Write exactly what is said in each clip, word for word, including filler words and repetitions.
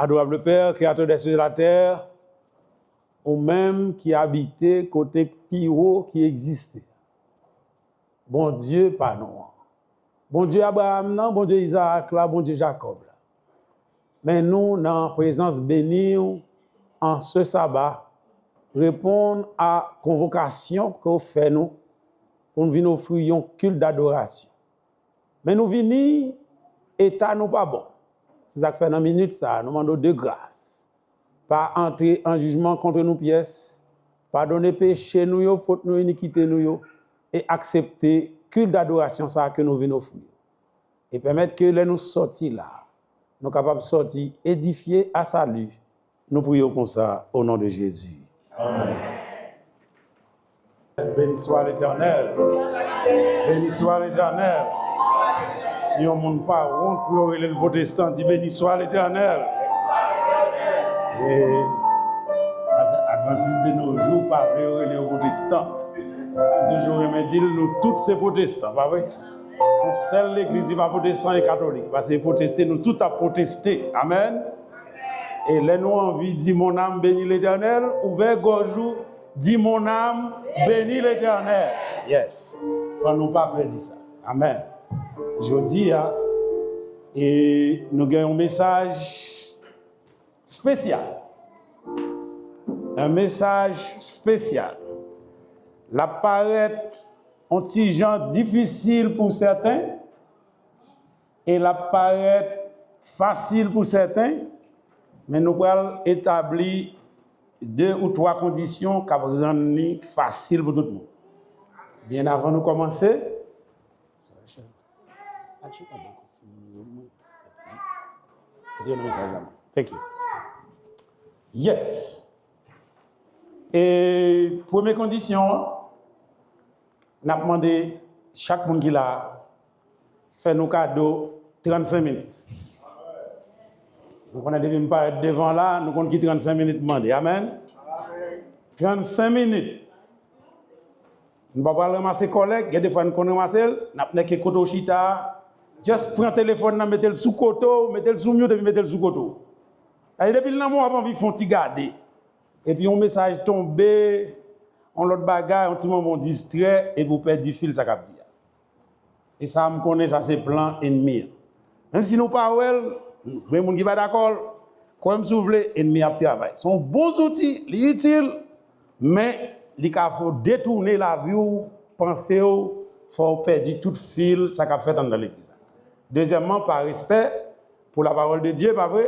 Adorable Père, créateur des cieux et de la terre, ou menm ki abite kote pi wo ki egziste. Bondye pa nou an. Bondye Abraram nan, Bondye Izarak la, Bondye Jakòb la. Men nou nan prezans beni w an se saba, reponn a konvokasyon ke w fè nou pou n vin ofri yon kilt dadorasyon. Men nou vini, eta nou pa bon. Se sa k fè nan minit sa a, nou mande w de gras. Pa antre an jijman kont nou pyès. Padone peche nou yo, fot nou, inikite nou yo, e aksepte kilt dadorasyon sa a ke nou vin ofri. E pèmèt ke lè nou sòti la, nou kapab sòti edifye a sali. Nou priye w konsa, o non de Jezi. Amèn. Béni soit l'Éternel. Béni soit l'Éternel. Si yon moun pa wont pou yo rele l pwotestan, di, Béni soit l'Éternel. E, paske Advantis de nos jours pa vle yo rele yo pwotestan. M toujou renmen di l, nou tout se pwotestan, pa vre? Se yon sèl legliz ki pa pwotestan e katolik. Paske pwoteste, nou tout ap pwoteste. Amèn. E lè nou anvi di, Mon âme bénit l'Éternel, ouvè gòj ou, di, Mon âme bénit l'Éternel. Yes. Fò nou pa pè di sa. Amèn. Jodi a, e nou gen yon mesaj espesyal. Yon mesaj espesyal. L ap parèt yon ti jan difisil pou sèten, e l ap parèt fasil pou sèten, men nou pral etabli de ou twa kondisyon k ap rann li fasil pou tout moun. Byen avan nou kòmanse, Thank you. Yes. E premye kondisyon an, n ap mande chak moun ki la a, fè nou kado trannsenk minit. Nou konnen depi m parèt devan la, nou konn ki trannsenk minit mande. Amèn? Trannsenk minit. Nou pa pral ranmase kòlèg, gen defwa n konn ranmase l, n ap nèke kote w chita a. Just pran telefòn nan, mete l sou kote w, mete l sou mute epi mete l sou kote w. Sa vle di depi l nan men w, w ap anvi fè yon ti gade. Epi yon mesaj tonbe, yon lòt bagay, yon ti moman w distrè, epi w pèdi fil sa k ap di a. E sa, m konnen sa se plan ènmi an. Menm si nou pa wè l, gen moun ki pa dakò l, kwè m si w vle, ènmi an ap travay. Se yon bon zouti, li itil, men li ka fè w detounen lavi w, panse w, fè w pèdi tout fil sa k ap fèt anndan legliz la. Dezyèmman, pa respè, pour la parole de Dieu, pa vre?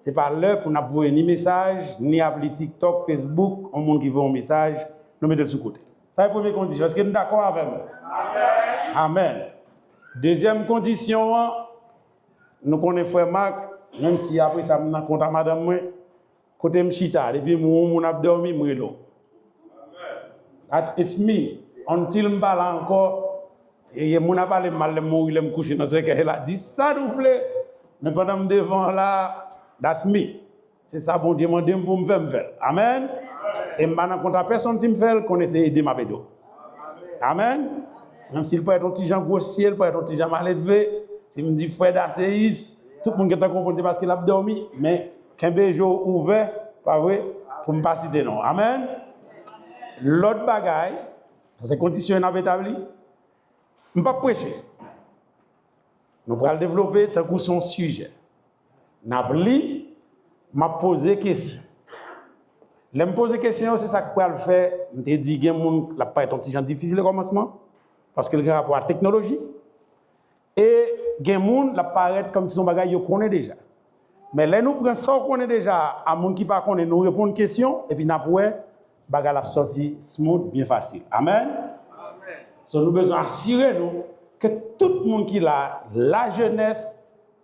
Se pa lè pou n ap voye ni mesaj, ni ap li TikTok, Facebook, yon moun ki voye yon mesaj, nou mete l sou kote. Sa se premye kondisyon. Èske n dakò avè m? Amèn. Dezyèm kondisyon an, nou konnen frè Mak, menm si apre sa m nan kont a madanm mwen, kote m chita, depi m wè yon moun ap dòmi, m rele w. That's, it's me. Until m pa la ankò, e, e moun ap pale m mal lè m mouri, lè m kouche nan sèkèy la, di sa nou vle. Men pandan m devan la, that's me. Se sa Bondye mande m pou m fè, m fè l. Amèn. E m pa nan kont a pèsonn si m fè l, konnen se ede m ap ede w. Amèn. Menm si l parèt yon ti jan gwosye, l parèt yon ti jan maledve, si m di frè Daseyis, tout moun gentan konprann se paske l ap dòmi, men kenbe je w ouvè, pa vre, pou m pa site non. Amèn. Lòt bagay, sa se kondisyon n ap etabli. M p ap preche. Nou pral devlope tankou se yon sijè. N ap li, m ap poze kesyon. Lè m poze kesyon yo, se sa k pral fè, m te di gen moun, l ap parèt yon ti jan difisil okòmansman, paske l gen rapò a teknoloji. E gen moun, l ap parèt kòmsi se yon bagay yo konnen deja. Men lè nou pran sa w konnen deja a, a moun ki pa konnen, nou reponn kesyon, epi n ap wè, bagay la ap sòti smooth, byen fasil. Amèn? So, nou bezwen asire nou ke tout moun ki la, lajenès,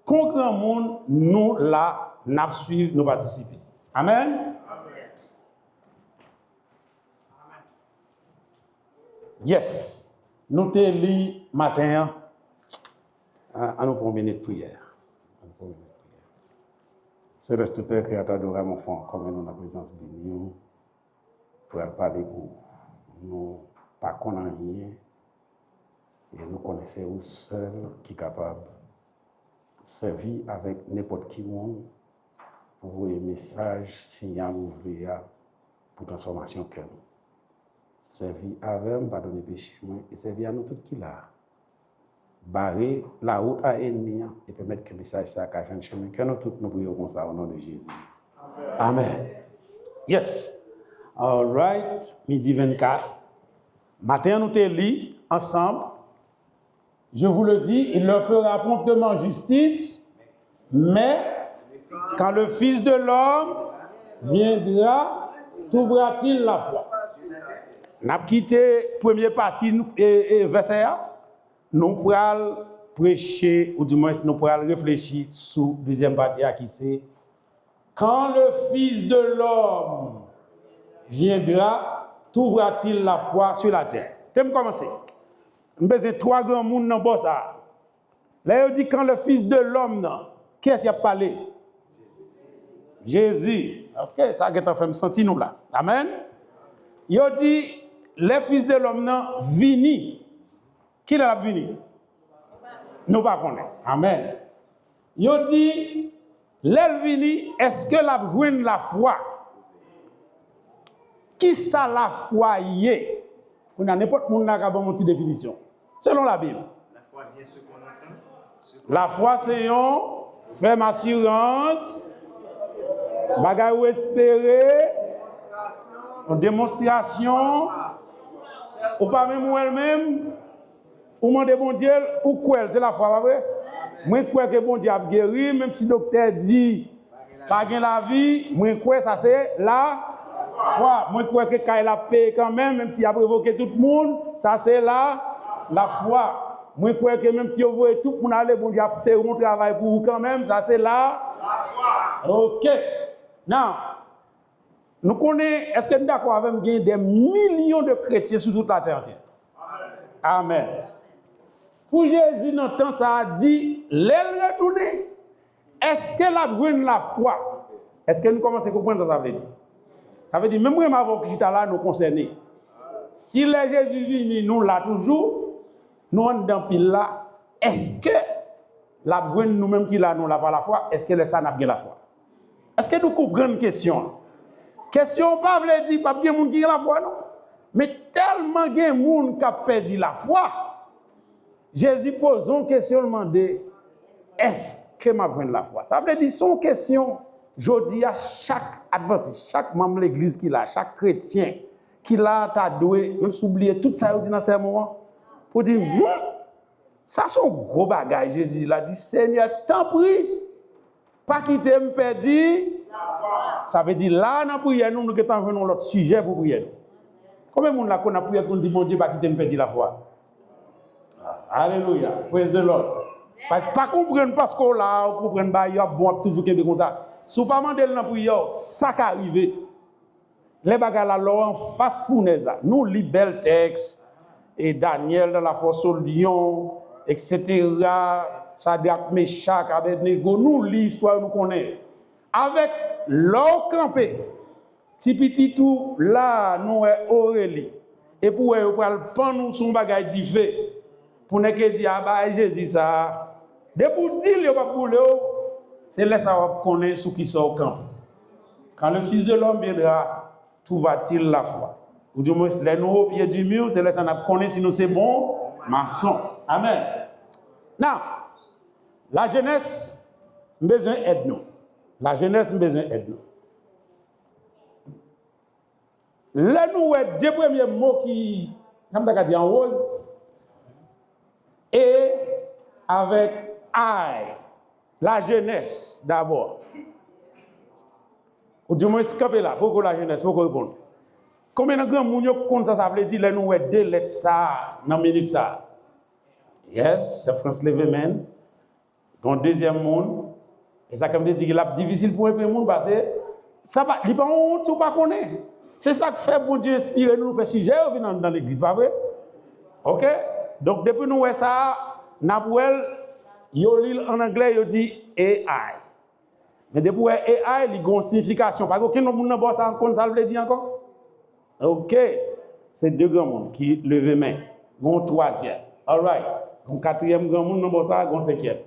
kon granmoun, nou la, n ap swiv, nou patisipe. Amèn? Yes. Nou te li maten an. An, an nou pran yon minit priyè. An nou pran yon minit priyè. Céleste Père, Créateur adorable, nou fè ankò men nou nan prezans beni w. Pral pale pou nou pa konn anyen. E nou konnen se ou sèl ki kapab sèvi avèk nenpòt ki moun voye mesaj, siyal ou vle a pou transfòmasyon kè nou. Sèvi avè m, padone peche mwen, e sèvi a nou tout ki la a. Bare lawout a ènmi an e pèmèt ke mesaj sa a ka jwenn chemen kè nou tout. Nou priye w konsa, o non de Jezi. Amèn. Yes. All right. Midi vennkat. Maten an, nou te li ansanm. Je vous le dis, il leur fera promptement justice, mais quand le Fils de l'homme viendra, trouvera-t-il la foi? N ap kite premye pati nou- e, e vèsè a. Nou pral preche, oudimwens nou pral reflechi sou dezyèm pati a ki se: Quand le Fils de l'homme viendra, trouvera-t-il la foi sur la terre? Te m kòmanse. M bezwen twa granmoun nan bò sa a. Lè yo di quand le Fils de l'homme nan, kiyès y ap pale? Jezi. Ok, sa gentan fè m santi nou la. Amèn. Yo di lè Fils de l'homme nan vini. Kilè l ap vini? Nou pa konnen. Amèn. Yo di lè l vini, èske l ap jwenn lafwa? Kisa lafwa ye? Kounye a, nenpòt moun la ka ban m yon ti definisyon. Selon Labib. Lafwa se yon fèm asirans, bagay ou espere, yon demonstrasyon, ou pa menm wè l menm, ou mande Bondye l, ou kwè l, se lafwa, pa vre? Mwen kwè ke Bondye ap geri, menm si doktè di pa gen lavi, mwen kwè sa se lafwa. Mwen kwè ke kay la ap peye kanmenm, menm si y ap revoke tout moun, sa se la, lafwa. Mwen kwè ke menm si yo voye tout moun ale, Bondye ap sere yon travay pou ou kanmenm, sa se la. Ok. Now, nou konnen, èske n dakò avè m, gen de milyon de kretyen sou tout latè antye? Amèn. Pou Jezi nan tan sa a di, lè l retounen, èske l ap jwenn lafwa? Èske nou kòmanse konprann sa sa vle di? Sa vle di, menm mwen menm avè w ki chita la, nou konsène. Si lè Jezi vini, nou la toujou, nou anndan pil la, èske l ap jwenn nou menm ki la, nou la pa lafwa? Èske lè sa a n ap gen lafwa? Èske nou konprann kesyon an? Kesyon an pa vle di p ap gen moun ki gen lafwa, non. Men tèlman gen moun k ap pèdi lafwa, Jezi poze yon kesyon, l mande, èske m ap jwenn lafwa? Sa vle di, se yon kesyon, jodi a, chak advantis, chak manm legliz ki la, chak kretyen ki la, ta dwe, menm si w bliye tout sa yo di nan sèmon an, pou di, hmm, sa se yon gwo bagay. Jezi la di, Senyè, tanpri, pa kite m pèdi. Sa vle di, la nan priyè nou, nou gentan jwenn yon lòt sijè pou priyè nou. Konbyen moun la konn ap priyè pou n di, Bondye, pa kite m pèdi lafwa? Alelouya. Praise the Lord. Pa, pa konprann paske w la, ou konprann bagay yo ap bon, ap toujou kenbe konsa. Si w pa mande l nan priyè w, sa ka rive. Lè bagay la, lè w anfas founèz la, nou li bèl tèks, e Daniel dans la fosse aux lions, et cetera, Chadrak, Mechak, Abednego, nou li istwa yo, nou konnen. Avèk lè w kanpe, ti pitit ou la, nou wè Oreli, epi w wè yo pral pann ou sou yon bagay dife, pou nèg yo di, a, bagay Jezi sa a, depi w di l, yo p ap boule w, se lè sa a w ap konnen sou kisa w kanpe. Quand le Fils de l'homme viendra, trouvera-t-il la foi? Ou di mwen, lè nou o pye di mi, se lè sa n ap konnen si nou se bon mason. Amèn. Now, lajenès, m bezwen èd nou. Lajenès, m bezwen èd nou. Lè nou wè de premye mo ki, nan m ta ka di an woz, e avèk I, lajenès dabò. Ou di mwen, kanpe la, poko lajenès, poko reponn. Konbyen nan granmoun yo konn sa sa vle di lè nou wè de lèt sa a nan minit sa a? Yes, sè Frans leve men l. Gon dezyèm moun. E sa k vle di l ap difisil pou enpe moun, paske sa pa, li pa yon wont si w pa konnen. Se sa k fè Bondye enspire nou, nou fè sijè yo vin anndan legliz, pa vre? Ok? Donk, depi nou wè sa a, n ap wè l, yo li l ann anglè, yo di A I. Men depi w wè A I, li gen yon siyifikasyon. Pa gen okenn lòt moun nan bò sa a konn sa l vle di ankò? Ok. Se de granmoun ki leve men. Gen yon twazyèm. All right. Gen yon katriyèm granmoun nan bò sa a, gen yon senkyèm.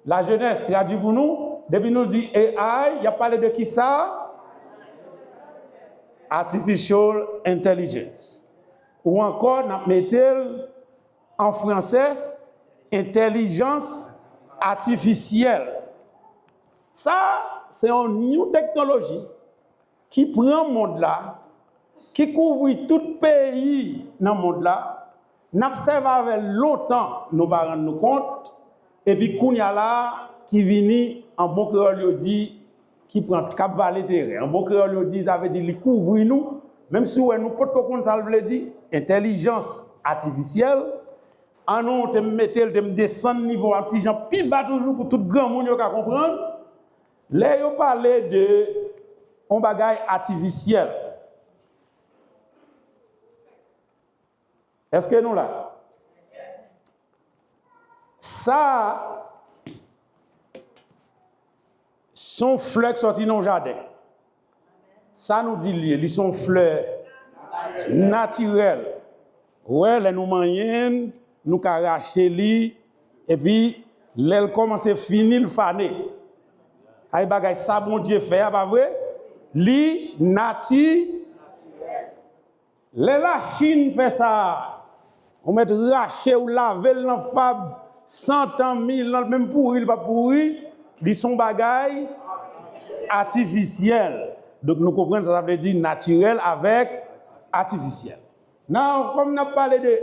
Lajenès, tradui pou nou. Depi nou di A I, y ap pale de ki sa? Artificial intelligence. Ou ankò, n ap mete l an fransè, entèlijans atifisyèl. Sa, se yon new teknoloji ki pran mond la, ki kouvri tout peyi nan mond la, n ap sèvi avè l lontan, nou pa rann nou kont, epi kounye a la, ki vini an bon kreyòl yo di, ki pran, k ap vale teren. An bon kreyòl yo di, sa vle di li kouvri nou, menm si w wè nou potko konn sa l vle di, entèlijans atifisyèl, an nou te m mete l, te m desann nivo a ti jan pi ba toujou pou tout granmoun yo ka konprann. Lè yo pale de yon bagay atifisyèl, èske nou la? Sa a, se yon flè k sòti nan yon jaden. Sa nou di l ye, li se yon flè natirèl. Ou wè, lè nou manyen l, nou ka rache li, epi lè l kòmanse fini, l fane. Ay bagay sa Bondye fè a, pa vre? Li nati. Lè Lachin fè sa, ou mèt rache, ou lave l nan fab, san tan, mil an, l menm pouri, li p ap pouri, li se yon bagay atifisyèl. Donk, nou konprann sa sa vle di natirèl avèk atifisyèl. Nan, kòm n ap pale de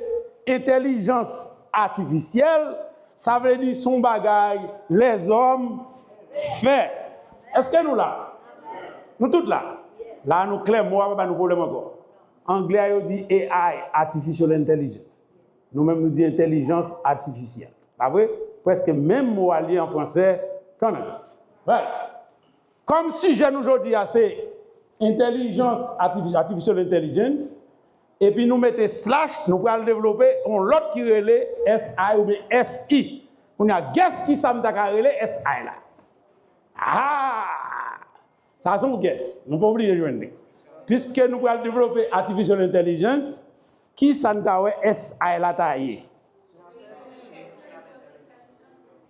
entèlijans atifisyèl, sa vle di se yon bagay lèzòm fè. Èske nou la? Nou tout la? La, nou klè, mo a pa ba nou pwoblèm ankò. Anglè a yo di A I, Artificial Intelligence. Nou menm, nou di entèlijans atifisyèl. Pa vre? Prèske menm mo a li an fransè, kanmenm. Right. Kòm sijè nou jodi a se entèlijans atifi-, artificial intelligence, epi nou mete slash, nou pral devlope yon lòt ki rele S I oubyen S I. Kounye a, guess ki sa m ta ka rele S I la? Ah! Sa se yon guess. Nou pa oblije jwenn li. Piske nou pral devlope artificial intelligence, ki sa n ta wè S I la ta ye?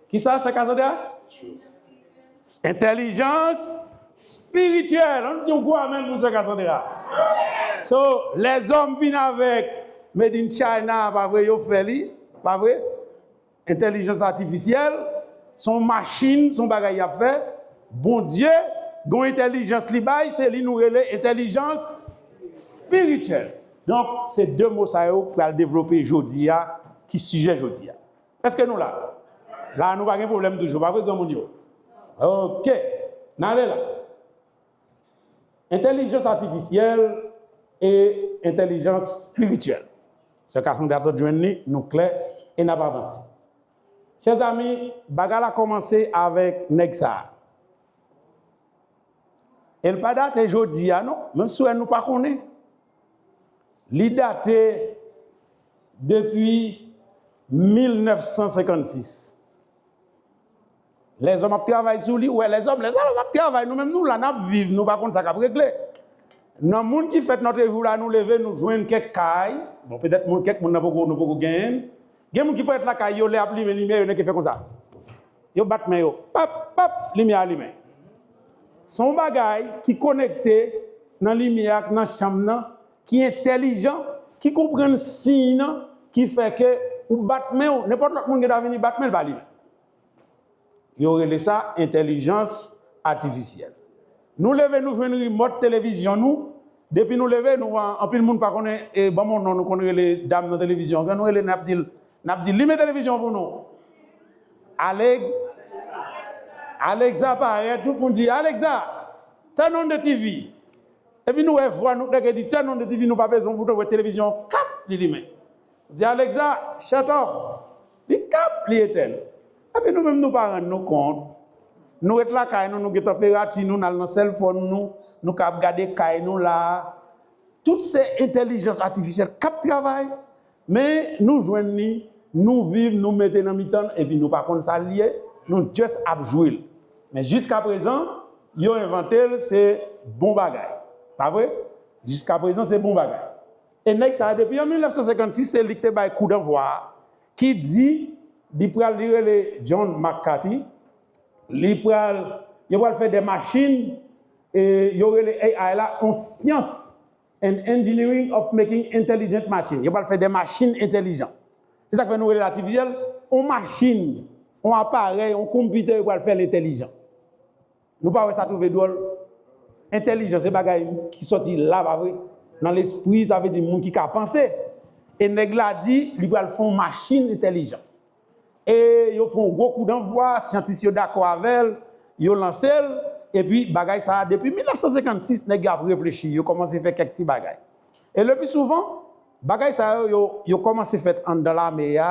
Ki sa, sè Cassandra? Entèlijans espirityèl. Ann di yon gwo amèn pou sè Cassandra. So, lèzòm vin avèk made in China, pa vre, yo fè li, pa vre? Entèlijans atifisyèl, se yon machin, se yon bagay y ap fè. Bondye, gen yon entèlijans li bay, se li nou rele entèlijans espirityèl. Donk, se de mo sa yo pral devlope jodi a, ki sijè jodi a. Èske nou la? La, nou pa gen pwoblèm toujou, pa vre, granmoun yo? Oke, n ale la. Entèlijans atifisyèl e entèlijans espirityèl. Sè Cassandra sot jwenn li, nou klè e n ap avanse. Chèzami, bagay la kòmanse avèk nèg sa a. E l pa date jodi a, non, menm si w wè nou pa konnen. Li date depi mil nèf san senkannsis. Lèzòm ap travay sou li. Ou wè, lèzòm, lèzòm ap travay. Nou menm, nou la, n ap viv, nou pa konn sa k ap regle. Nan moun ki fèt nòtre jou la, nou leve, nou jwenn kèk kay. Bon, petèt moun, kèk moun nan poko, nou poko genyen l. Gen moun ki parèt lakay yo, lè ap limen limyè, yo nèk fè konsa. Yo bat men yo. Pap, pap, limyè a limen. Se yon bagay ki konekte nan limyè ak nan chanm nan, ki entèlijan, ki konprann siy nan, ki fè ke ou bat men w, nenpòt lòt moun gen dwa vini bat men l, pa li menm. Yo rele sa entèlijans atifisyèl. Nou leve, nou jwenn rimòt televizyon nou. Depi nou leve, nou, anpil moun pa konnen, e, ban m yon non nou konn rele dam nan televizyon an. Nou rele, n ap di l, n ap di, "Limen televizyon an pou nou." Alex-, Alexa parèt, tout moun di, "Alexa, turn on the T V." Epi nou wè vwa nou, lè ke di turn on the T V, nou pa bezwen bouton, wè televizyon an, kap, li limen. Di, "Alexa, shut off." Li kap, li etèn. Epi nou menm, nou pa rann nou kont. Nou ret lakay nou, nou gen tanperati nou, n al nan sèlfòn nou, nou ka ap gade kay nou la. Tout se entèlijans atifisyèl k ap travay. Men nou jwenn li, nou viv, nou mete nan mitan l, epi nou pa konn sa l ye, nou just ap jwe l. Men jiskaprezan, yo envante l, se bon bagay. Pa vre? Jiskaprezan, se bon bagay. E nèg sa a, depi an mil nèf san senkannsis, se li k te bay koudannvwa a, ki di li pral, li rele John McCarthy, li pral Yo pral fè de machin, e yo rele A I la, yon syans, an engineering of making intelligent machine. Yo pral fè de machin entèlijan. Se sa k fè nou rele l atifisyèl, yon machin, yon aparèy, yon konpitè, yo pral fè l entèlijan. Nou pa wè sa twouve dwòl? Entèlijan, se bagay ki sòti la, pa vre? Nan lespri, sa vle di moun ki ka panse. E nèg la di, li pral fè yon machin entèlijan. E yo fè yon gwo kou danvwa, syantis yo dakò avè l, yo lanse l, epi bagay sa a, depi mil nèf san senkannsis, nèg yo ap reflechi, yo kòmanse fè kèk ti bagay. E le pi souvan, bagay sa yo, yo, yo kòmanse fèt anndan lame a,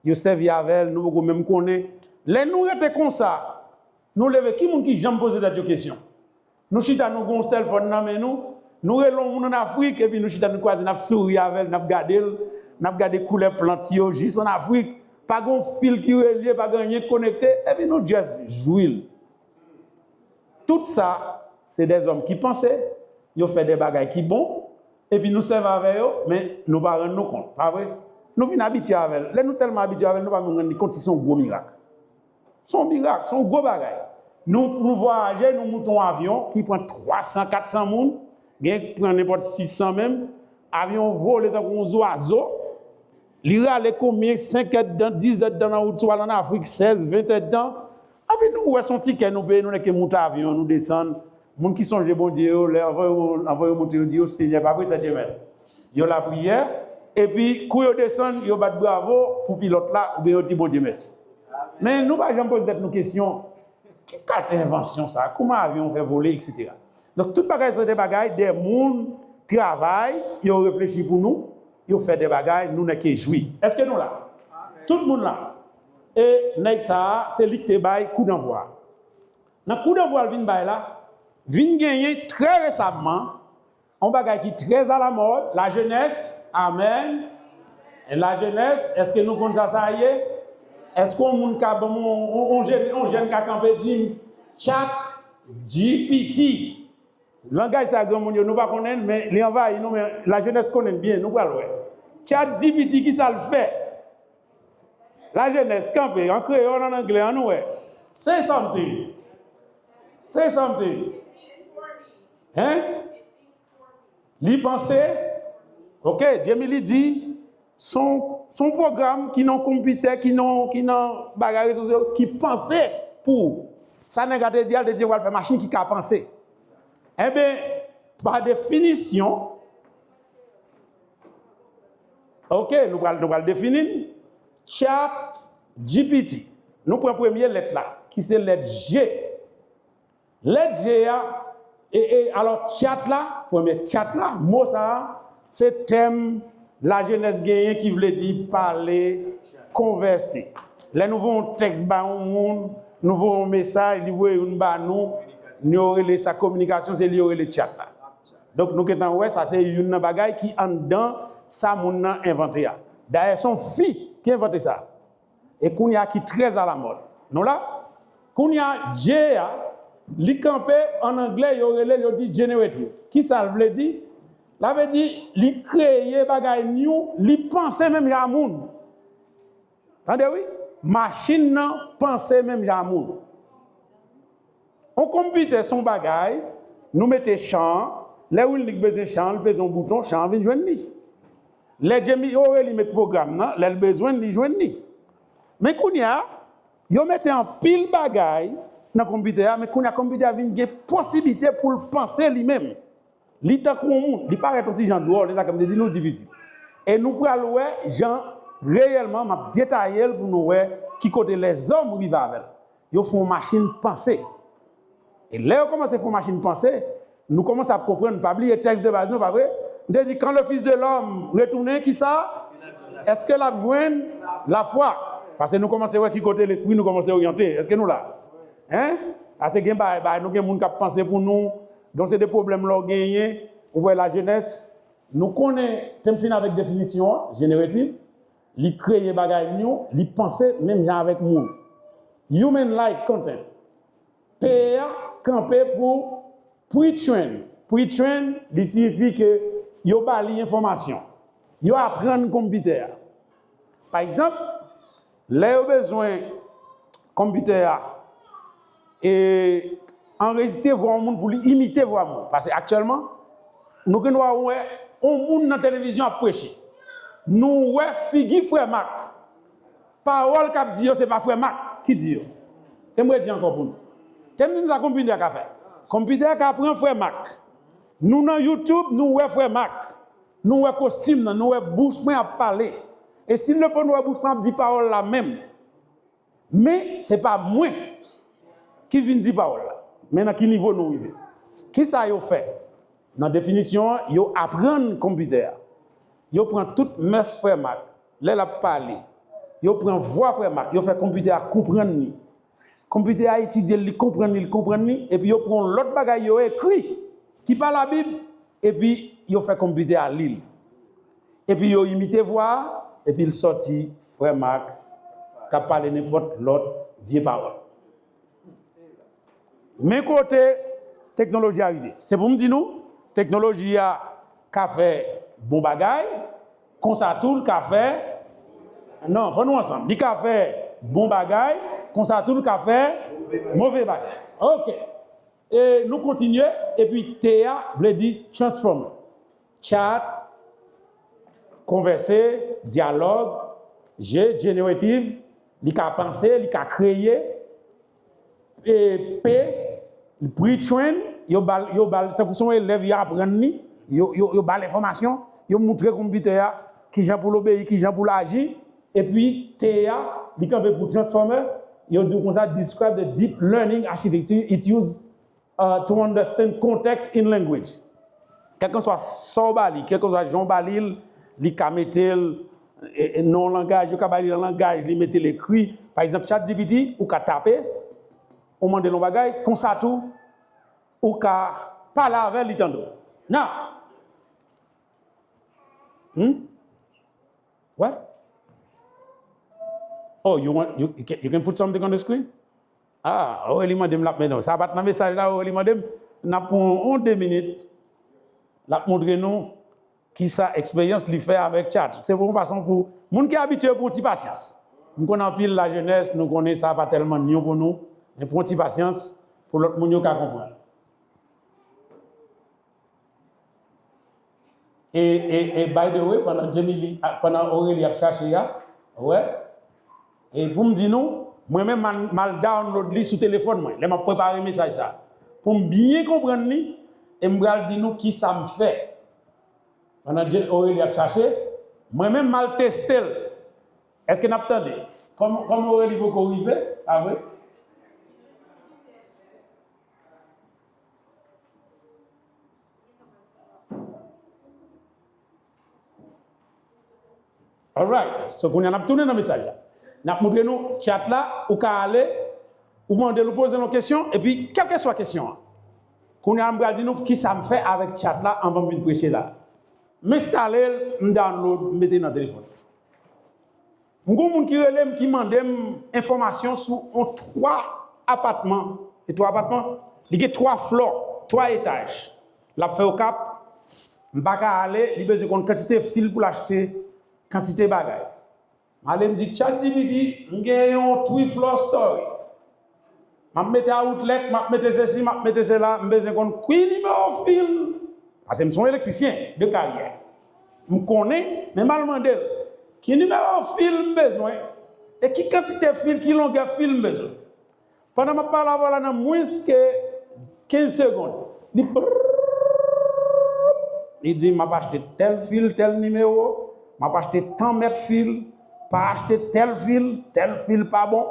yo sèvi avè l, nou poko menm konnen. Lè nou rete konsa, nou leve, ki moun ki janm poze tèt yo kesyon? Nou chita, nou gen yon sèlfòn nan men nou, nou rele yon moun ann Afrik, epi nou chita, nou kwaze, n ap souri avè l, n ap gade l, n ap gade koulè plant yo, jis ann Afrik. Pa gen yon fil ki relye, pa gen anyen k konekte, epi nou just jwi l. Tout sa, se dèzòm ki panse, yo fè de bagay ki bon, epi nou sèvi avè yo, men nou pa rann nou kont, pa vre? Nou vin abitye avè l. Lè nou tèlman abitye avè l, nou pa menm rann li kont si se yon gwo mirak. Se yon mirak, se yon gwo bagay. Nou, nou vwayaje, nou moute yon avyon ki pran twa san, kat san moun, gen pran nenpòt sis san menm. Avyon vole tankou yon zwazo. Li rale konbyen, senk èdtan, dis èdtan nan wout, swa ann Afrik, sèz, ven èdtan. Epi nou wè se yon ti kè nou peye, nou nèk ke moute avyon, nou desann. Moun ki sonje Bondye yo, lè anvan yo, anvan yo monte, yo di yo, Senyè, pa vre, Sentjemèn. Yo lapriyè, epi kou yo desann, yo bat bravo pou pilòt la, oubyen yo di Bondye mèsi. Men nou pa janm poze tèt nou kesyon, ki kalite envansyon sa? Kòman avyon fè vole, etsetera. Donk, tout bagay sa se te bagay de moun travay, yo reflechi pou nou, yo fè de bagay, nou nèk ke jwi. Èske nou la? Tout moun la. E nèg sa a, se li k te bay kou danvwa a. Nan kou danvwa l vin bay la, vin genyen trè resamman, yon bagay ki trè alamòd, lajenès, amèn. Lajenès, èske nou konn sa sa ye? Èske yon moun ka ban m yon, yon, yon jèn, yon jèn ka kanpe di m, Chat G P T? Langaj sa granmoun yo, nou pa konnen l, men li anvayi nou, men lajenès konnen l byen, nou pral wè. Chat G P T, ki sa l fè? Lajenès, kanpe, an kreyòl, an anglè, ann wè. Say something. Say something. Hein? Li panse, ok, Jamie li di, se yon, se yon pwogram ki nan konpitè, ki nan, ki nan bagay rezo sosyo, ki panse pou ou. Sa nèg la te di a, l te di yo pral fè machin ki ka panse. Enben, pa definisyon, ok, nou pral, nou pral defini l. Chat G P T. Nou pran premye lèt la, ki se lèt G. Lèt G a, e, e, alò, chat la, premye chat la, mo sa a, se tèm lajenès genyen ki vle di pale, konvèse. Lè nou voye yon tèks ba yon moun, nou voye yon mesaj, li voye youn ba nou, nou yo rele sa kominikasyon, se li yo rele chat la. Donk, nou gentan wè, sa se youn nan bagay ki anndan sa moun nan envante a. Dayè, se yon fi ki envante sa. E kounye a ki trè alamòd. Nou la? Kounye a, J a, li kanpe, an anglè, yo rele l, yo di generative. Ki sa l vle di? L vle di, li kreye bagay new, li panse menm jan a moun. Tande wi, machin nan panse menm jan a moun. Yon konpitè se yon bagay, nou mete chan an, lè Wilnick bezwen chan an, li peze yon bouton, chan an vin jwenn li. Lè Jamie Orelli met pwogram nan, lè l bezwen l, li jwenn li. Men kounye a, yo mete anpil bagay nan konpitè a, men kounye a konpitè a vin gen posiblite pou l panse li menm. Li tankou yon moun, li parèt yon ti jan dwòl, se sa k m te di nou difisil. E nou pral wè jan reyèlman m ap detaye l pou nou wè ki kote lèzòm rive avè l. Yo fè yon machin panse. E lè yo kòmanse fè yon machin panse, nou kòmanse ap konprann, pa bliye tèks de baz nou, pa vre? M te di, quand le Fils de l'homme retourne, ki sa? Èske l ap jwenn lafwa? Paske nou kòmanse wè ki kote lespri nou kòmanse oryante. Èske nou la? Hein? Paske gen bagay, bagay, nou gen moun k ap panse pou nou. Donk, se de pwoblèm lè w genyen, ou wè lajenès, nou konnen, te m fin avèk definisyon an, generative, li kreye bagay new, li panse menm jan avèk moun. Human like content. P a kanpe pou pre-train. Pre-train, li siyifi ke yo ba li enfòmasyon. Yo aprann konpitè a. Pa egzanp, lè yo bezwen konpitè a, e anrejistre vwa yon moun pou li imite vwa moun. Paske aktyèlman, nou gen dwa wè yon moun nan televizyon ap preche. Nou wè figi frè Mak. Pawòl k ap di yo, se pa frè Mak ki di yo. Te m redi ankò pou nou. Te m di nou sa konpitè a ka fè. Konpitè a ka pran frè Mak. Nou nan YouTube, nou wè frè Mak. Nou wè kostim nan, nou wè bouch mwen ap pale. E si l fò nou wè bouch mwen ap di pawòl la menm. Men, se pa mwen ki vin di pawòl la. Men nan ki nivo nou rive. Kisa yo fè? Nan definisyon an, yo aprann konpitè a. Yo pran tout mès frè Mak. Lè l ap pale, yo pran vwa frè Mak. Yo fè konpitè a konprann li. Konpitè a etidye l, li konprann li, li konprann li. Epi yo pran yon lòt bagay yo ekri ki pa Labib. Epi yo fè konpitè a li l. Epi yo imite vwa a, epi l sòti frè Mak k ap pale nenpòt lòt vye pawòl. Men kote teknoloji a rive. Se pou m di nou, teknoloji a ka fè bon bagay, konsa tou l ka fè, non, fò nou ansanm. Li ka fè bon bagay, konsa tou l ka fè move bagay. Ok. E nou kontinye, epi T a vle di transformer. Chat, konvèse, dyalòg, G, generative, li ka panse, li ka kreye, e P, pre-train, yo ba l, yo ba l, tankou se yon elèv, yo aprann li, yo, yo, yo ba l enfòmasyon, yo moutre konpitè a kijan pou l obeyi, kijan pou l aji, epi T a, li kanpe pou transformer, yo di w konsa, describe the deep learning architecture it use uh, to understand context in language. Kèlkanswa sa w ba li, kèlkanswa jan w ba li l, li ka mete l e, e, nan yon langaj, yo ka ba li nan langaj, li mete l ekri. Pa egzanp, ChatGPT, ou ka tape, ou mande l yon bagay, konsa tou, ou ka pale avè l, li tande w. Now, hmm? What? Oh, you want you, you can, you can put something on the screen? Ah, Aurélie mande m l ap mennen w. Sa pa t nan mesaj la, Aurélie mande m. N ap pran yon de minit. L ap montre nou kisa eksperyans li fè avèk chat. Se pou yon fason pou moun ki abitye yo pran ti pasyans. M konnen anpil lajenès, nou konnen sa pa tèlman nyon pou nou, men pran ti pasyans pou lòt moun yo ka konprann. E, e, e by the way, pandan Jamie, pandan Aurélie ap chache a, wè, e pou m di nou, mwen menm m al, m al download li sou telefòn mwen, lè m ap prepare mesaj sa. Pou m byen konprann li, e m pral di nou kisa m fè. Pandan Aurélie ap chache, mwen menm m al teste l. Èske n ap tande? Kòm, kòm Aurélie poko rive, pa vre? Alright. So, kounye a n ap tounen nan mesaj la. N ap montre nou chat la, ou ka ale, ou mande l, ou poze l yon kesyon, epi kèlkeswa kesyon an. Kounye a m pral di nou kisa m fè avèk chat la anvan m vin preche la. M enstale l, m download, m mete nan telefòn. M gon moun ki rele m, ki mande m enfòmasyon sou yon twa apatman. E twa apatman, li gen twa flò, twa etaj. L ap fè Okap, m pa ka ale, li bezwen konn kantite fil pou l achte, kantite bagay. M ale m di ChatGPT, m gen yon three floor story. M ap mete outlet, m ap mete sesi, m ap mete sela, m bezwen konn ki nimewo fil. Paske m se yon elektrisyen de karyè. M konnen, men m al mande l, ki nimewo fil m bezwen, e ki kantite fil, ki longè fil m bezwen. Pandan m ap pale avè w la, nan mwens ke kenz segonn, li brrrr, li di m ap achte tèl fil, tèl nimewo, m ap achte tan mèt fil, pa achte tèl fil, tèl fil pa bon,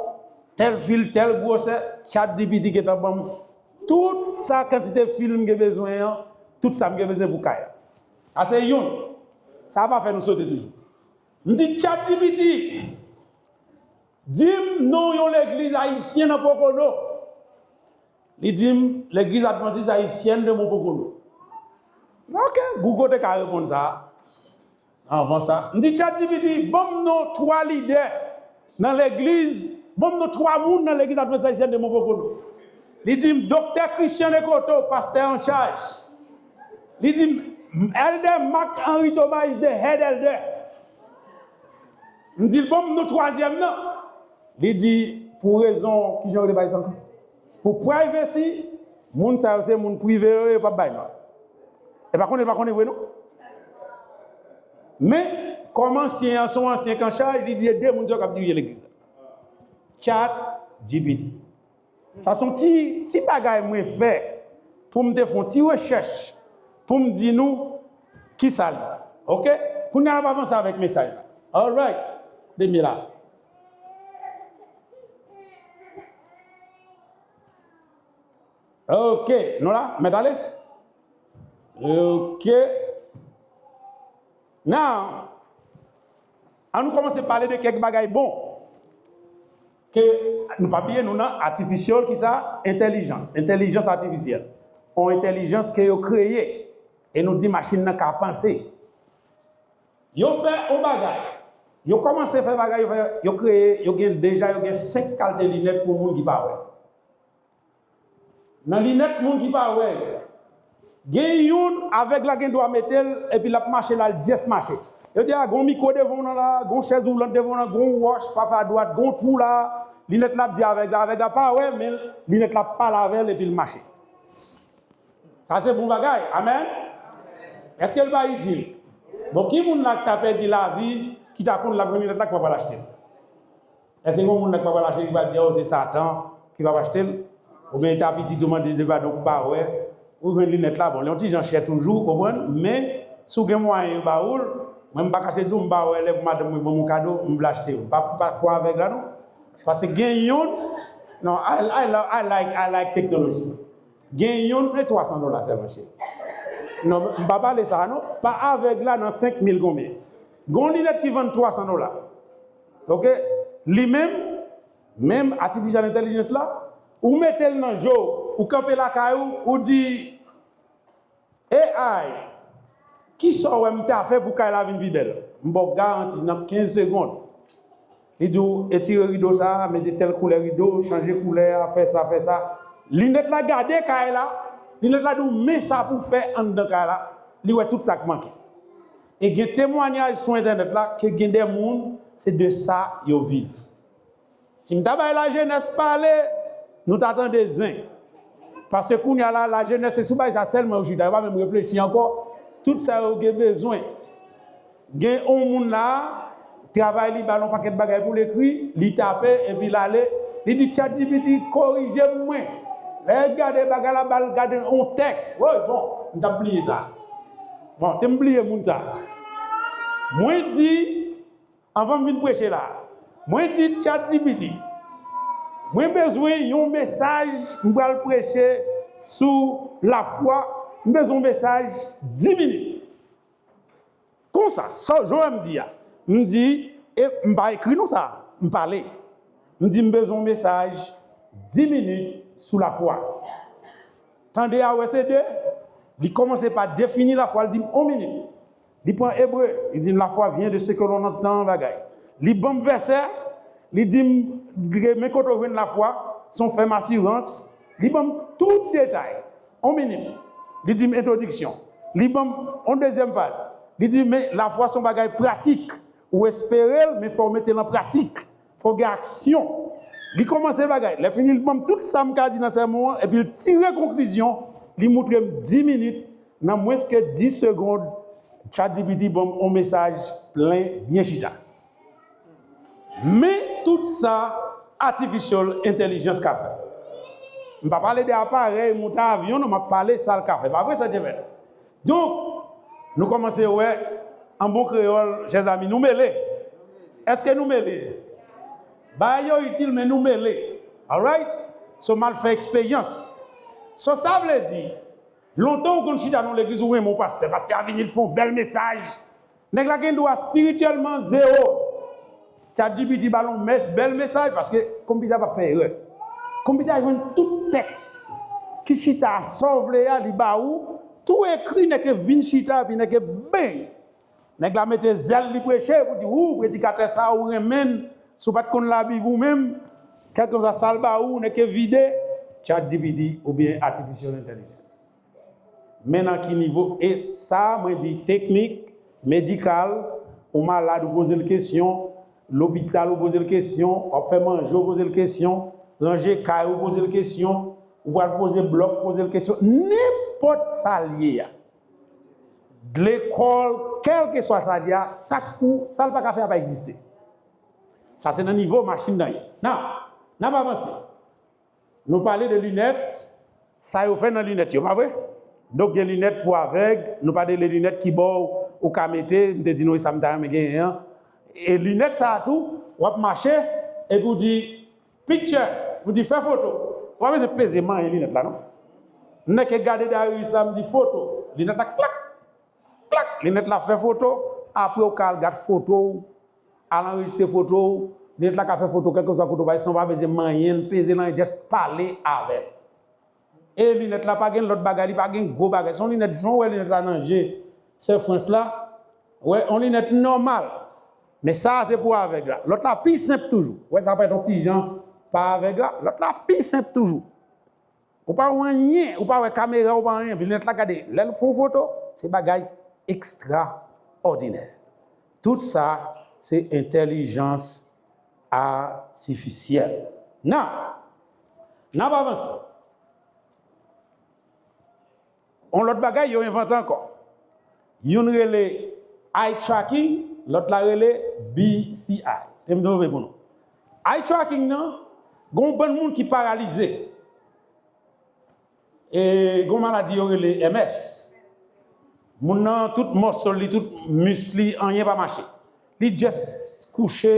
tèl fil, tèl gwosè, ChatGPT gentan ban m tout sa kantite fil m gen bezwen an, tout sa m gen bezwen pou kay la. Sa se youn. Sa pa fè nou sote toujou. M di ChatGPT, di m non yon legliz ayisyen nan Pokono. Li di m, Legliz Advantis Ayisyèn de Mont Pokono. Ok, Google te ka reponn sa. Anvan sa, m di ChatGPT, ban m non twa lidè nan legliz, ban m non twa moun nan Legliz Advantis Ayisyèn de Mont Pokono. Li di m, Doktè Christian Ekoto, pastè an chaj. Li di m, Èldè Marc Henry Thomas is the head elder. M di l, ban m non twazyèm nan. Li di, pou rezon, kijan yo rele bagay sa ankò? Pou privacy, Moun sa yo se moun prive yo, yo p ap bay nòt. E pa konnen, pa konnen vre non. Men, kòm ansyen an se yon ansyen k an chaj, li di e de moun sa yo k ap dirije legliz la. Chat G P T. Sa se yon ti, ti bagay mwen fè pou m te fè yon ti rechèch pou m di nou kisa l ye. Oke? Kounye a n ap avanse avèk mesaj la. Alright. Demye la. Oke. Nou la? Mèt ale? Oke. Now, an nou kòmanse pale de kèk bagay bon. Ke nou pa bliye nou nan artificial kisa? Entèlijans. Entèlijans atifisyèl. Yon entèlijans ke yo kreye. E nou di machin nan ka panse. Yo fè yon bagay. Yo kòmanse fè bagay, yo fè, yo kreye, yo gen deja, yo gen senk kalite linèt pou moun ki pa wè. Nan linèt moun ki pa wè yo, gen youn avèg la gen dwa mete l epi l ap mache la, l just mache. Yo di a, gen yon mikwo devan w nan la, gen yon chèz woulant devan w nan, gen yon wòch, pafè adwat, gen yon twou la, linèt la ap di avèg la, avèg la pa wè, men linèt la ap pale avè l epi l mache. Sa se bon bagay. Amèn. Èske l pa itil? Bon, ki moun la ki ta pèdi lavi, ki ta konn l ap jwenn linèt la, ki pa pral achte l? Èske gen moun la ki pa pral achte, ki pa di, oh, se Satan ki pa pral achte l? Oubyen e ta pitit ou mande de padon pou pa wè, ou jwenn linèt la, bon, li yon ti jan chè toujou, ou konprann? Men, si w gen mwayen yo ba ou l, mwen m pa kache di w, m pa wè lè pou madanm mwen ban m yon kado, m vle achte yo. M pa, m pa kwè avèg la non. Paske gen youn, non, I, I, love, I like, I like technology. Gen youn e twa san dola sèlman, cheri. Non, m pa pale sa a non. Pa avèg la nan senk mil konbyen. Gen yon linèt ki vann twa san dola. Oke? Li menm, menm artificial intelligence la, ou mete l nan je w, ou kanpe lakay ou, ou di, A I, kisa w wè m ta fè pou kay la vin pi bèl? M ba w garanti nan kenz segonn. Li di w etire rido sa a, mete tèl koulè rido, chanje koulè a, fè sa, fè sa. Linèt la gade kay la, linèt la di w men sa pou w fè anndan kay la, li wè tout sa k manke. E gen temwanyaj sou entènèt la ke gen de moun, se de sa yo viv. Si m ta bay lajenès pale, nou ta tande zen. Paske kounye a la, lajenès se sou bagay sa sèlman yo chita, yo pa menm reflechi ankò. Tout sa yo gen bezwen. Gen yon moun la, travay li ba l yon pakèt bagay pou l ekri, li tape, epi l ale, li di ChatGPT, korije m mwen. Lè l gade bagay la, ba l gade yon tèks. Woy, bon, m t ap bliye sa. Bon, te m bliye moun sa. Mwen di, anvan m vin preche la, mwen di ChatGPT, mwen bezwen yon mesaj, m pral preche sou lafwa, m bezwen yon mesaj dis minit. Konsa, sa, jan w wè m di a, m di, e m pa ekri non sa, m pale. M di, m bezwen yon mesaj dis minit sou lafwa. Tande a, wè se de, li kòmanse pa defini lafwa, li di m yon minit. Li pran Ebre, li di m, la foi vient de ce que l'on entend, bagay. Li ban m vèsè, li di m, men kote w jwenn lafwa, se yon fèm asirans. Li ban m tout detay. Yon minit. Li di m entwodiksyon. Li ban m yon dezyèm faz. Li di, men lafwa se yon bagay pratik. Ou espere l, men fò w mete l an pratik. Fò w gen aksyon. Li kòmanse bagay. Lè fini, li ban m tout sa m ka di nan sèmon an, epi l tire konklizyon, li moutre m dis minit, nan mwens ke dis segonn, ChatGPT ban m yon mesaj plen, byen chita. Men tout sa artificial intelligence ka fè. M pa pale de aparèy, montè avyon, non, m ap pale sa l ka fè. Pa vre, sa Djemèl? Donk, nou kòmanse wè, an bon kreyòl, chè zami, nou mele. Èske nou mele? Bagay yo itil, men nou mele. Alright? So, m al fè eksperyans. So, sa vle di, lontan ou konn chita nan legliz, ou renmen yon pastè, pastè a vini, l fè yon bèl mesaj. Nèg la gen dwa espirityèlman zewo. ChatGPT ba l yon mes-, bèl mesaj, paske konpitè a p ap fè erè. Konpitè a jwenn tout tèks ki chita a sa w vle a, li ba ou, tou ekri, nèg ke vin chita, epi nèg ke beng! Nèg la mete zèl, li preche, pou di, ou, predikatè sa, ou renmen l, si w pa t konn Labib ou menm, kèlkeswa sa l ba ou, nèg ke vide, ChatGPT oubyen artificial intelligence. Men nan ki nivo, e sa, mwen di, teknik, medikal, ou malad, ou poze l kesyon, lopital, ou poze l kesyon, w ap fè manje, ou poze l kesyon, ranje kay, ou poze l kesyon, Ou pral poze blòk, poze l kesyon, nenpòt sa l ye a. Lekòl, kèlkeswa sa l ye a, sa k pou, sa l pa ka fè a pa egziste. Sa se nan nivo machin nan ye. Nan, n ap avanse. Nou pale de linèt, sa yo fè nan linèt yo, pa vre? Donk gen linèt pou avèg, nou pa de linèt ki bò ou ka mete, m te di nou e sa m ta renmen genyen an. E linèt sa a tou, w ap mache, epi w di, picture, ou di fè foto. Ou pa bezwen peze manyen linèt la, non. M nèk gade Darius la, m di foto. Linèt la klak, klak. Linèt la fè foto. Apre ou ka al gad foto w, al anrejistre foto w. Linèt la ka fè foto kèlkeswa kote w pa ye, san w pa bezwen manyen l, peze l anyen, just pale avè l. E linèt la pa gen lòt bagay, li pa gen gwo bagay. Se yon linèt, jan w wè linèt la nan je Sè Frans la, wè, yon linèt nòmal. Men sa a se pou avèg la. Lòt la pi senp toujou. Wè, sa parèt yon ti jan pa avèg la. Lòt la pi senp toujou. Ou pa wè anyen, ou pa wè kamera, ou pa wè anyen. Epi linèt la gade, lè l fè yon foto, se bagay ekstraòdinè. Tout sa, se entèlijans atifisyèl. Nan, n ap avanse. Yon lòt bagay yo envante ankò. Youn rele eye tracking, lòt la rele B C I. Te m twonpe pou nou. Eye tracking nan, gen yon bann moun ki paralize. E gen yon maladi yo rele M S. Moun nan, tout mòso li, tout mis li, anyen pa mache. Li just kouche,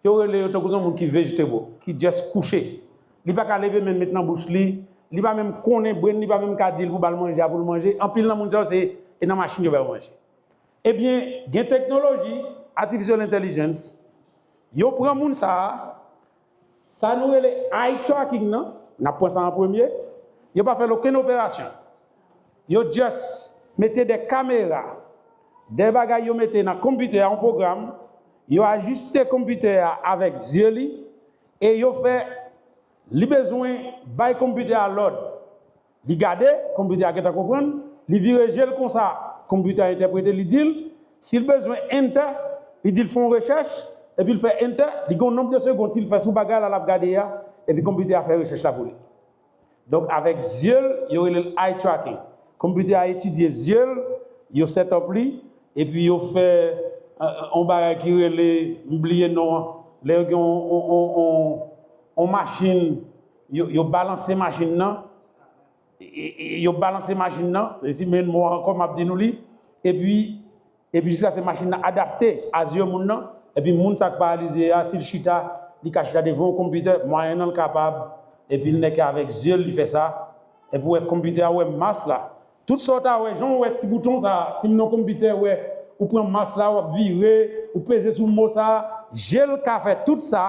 yo rele yo tankou se yon moun ki vegetable, ki just kouche. Li pa ka leve men l met nan bouch li, li pa menm konnen brenn li pa menm ka di l pou ba l manje a pou l manje. Anpil nan moun sa yo se e nan machin yo ba yo manje. Ebyen, gen teknoloji, artificial intelligence, yo pran moun sa a, sa nou rele eye tracking nan, n ap pran sa an premye, yo pa fè l okenn operasyon. Yo just mete de kamera, de bagay yo mete nan konpitè a, yon pwogram, yo ajiste konpitè a avèk zye li, e yo fè, li bezwen bay konpitè a lòd. Li gade, konpitè a gentan konprann, li vire je l konsa, konpitè a entèprete, li di l, si l bezwen enter, li di l fè yon rechèch, epi l fè enter, li gen yon nonb de segonn, si l fè sou bagay la, l ap gade a, epi konpitè a fè rechèch la pou li. Donk, avèk zye l, yo rele l eye tracking. Konpitè a etidye zye l, yo set up li, epi yo fè, euh, yon bagay ki rele, m bliye non an, lè yo gen yon, yon, yon, yon, yon machin, yo, yo balanse machin nan, e, e, e, yo balanse machin nan, e si men mo ankò, m ap di nou li, epi, epi jiskaske machin nan adapte a zye moun nan, epi moun sa k paralize a, si l chita, li ka chita devan yon konpitè, mwayennan l kapab, epi l nèk avèk zye l, li fè sa, epi w wè konpitè a, w wè mas la. Tout sa w ta wè, jan w wè ti bouton sa, si m nan konpitè, w wè, ou pran mas la, w ap vire, ou peze sou mo sa, je l ka fè tout sa,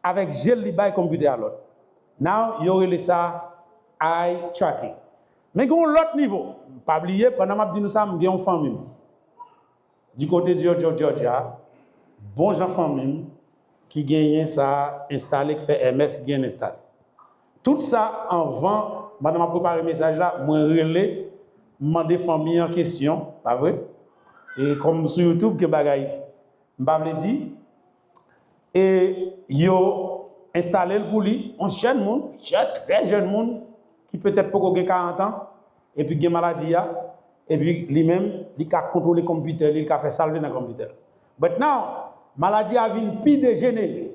avèk je l li bay konpitè a lòd. Now, yo rele sa eye tracking. Men gen yon lòt nivo. Pa bliye, pandan m ap di nou sa, m gen yon fanmi m. Di kote Georgia, Georgia, bon jan fanmi m ki genyen sa enstale, ki fè M S ki genyen enstale. Tout sa anvan, pandan m ap prepare mesaj la, mwen rele, m mande fanmi an kesyon, pa vre? E kòm sou YouTube, gen bagay m pa vle di, e yo enstale l pou li, yon jèn moun, jèn, trè jèn moun, ki petèt poko gen karant an, epi gen maladi a, epi li menm, li ka kontwole konpitè li, li ka fè sa l vle nan konpitè l. But now, maladi a vin pi dejenere.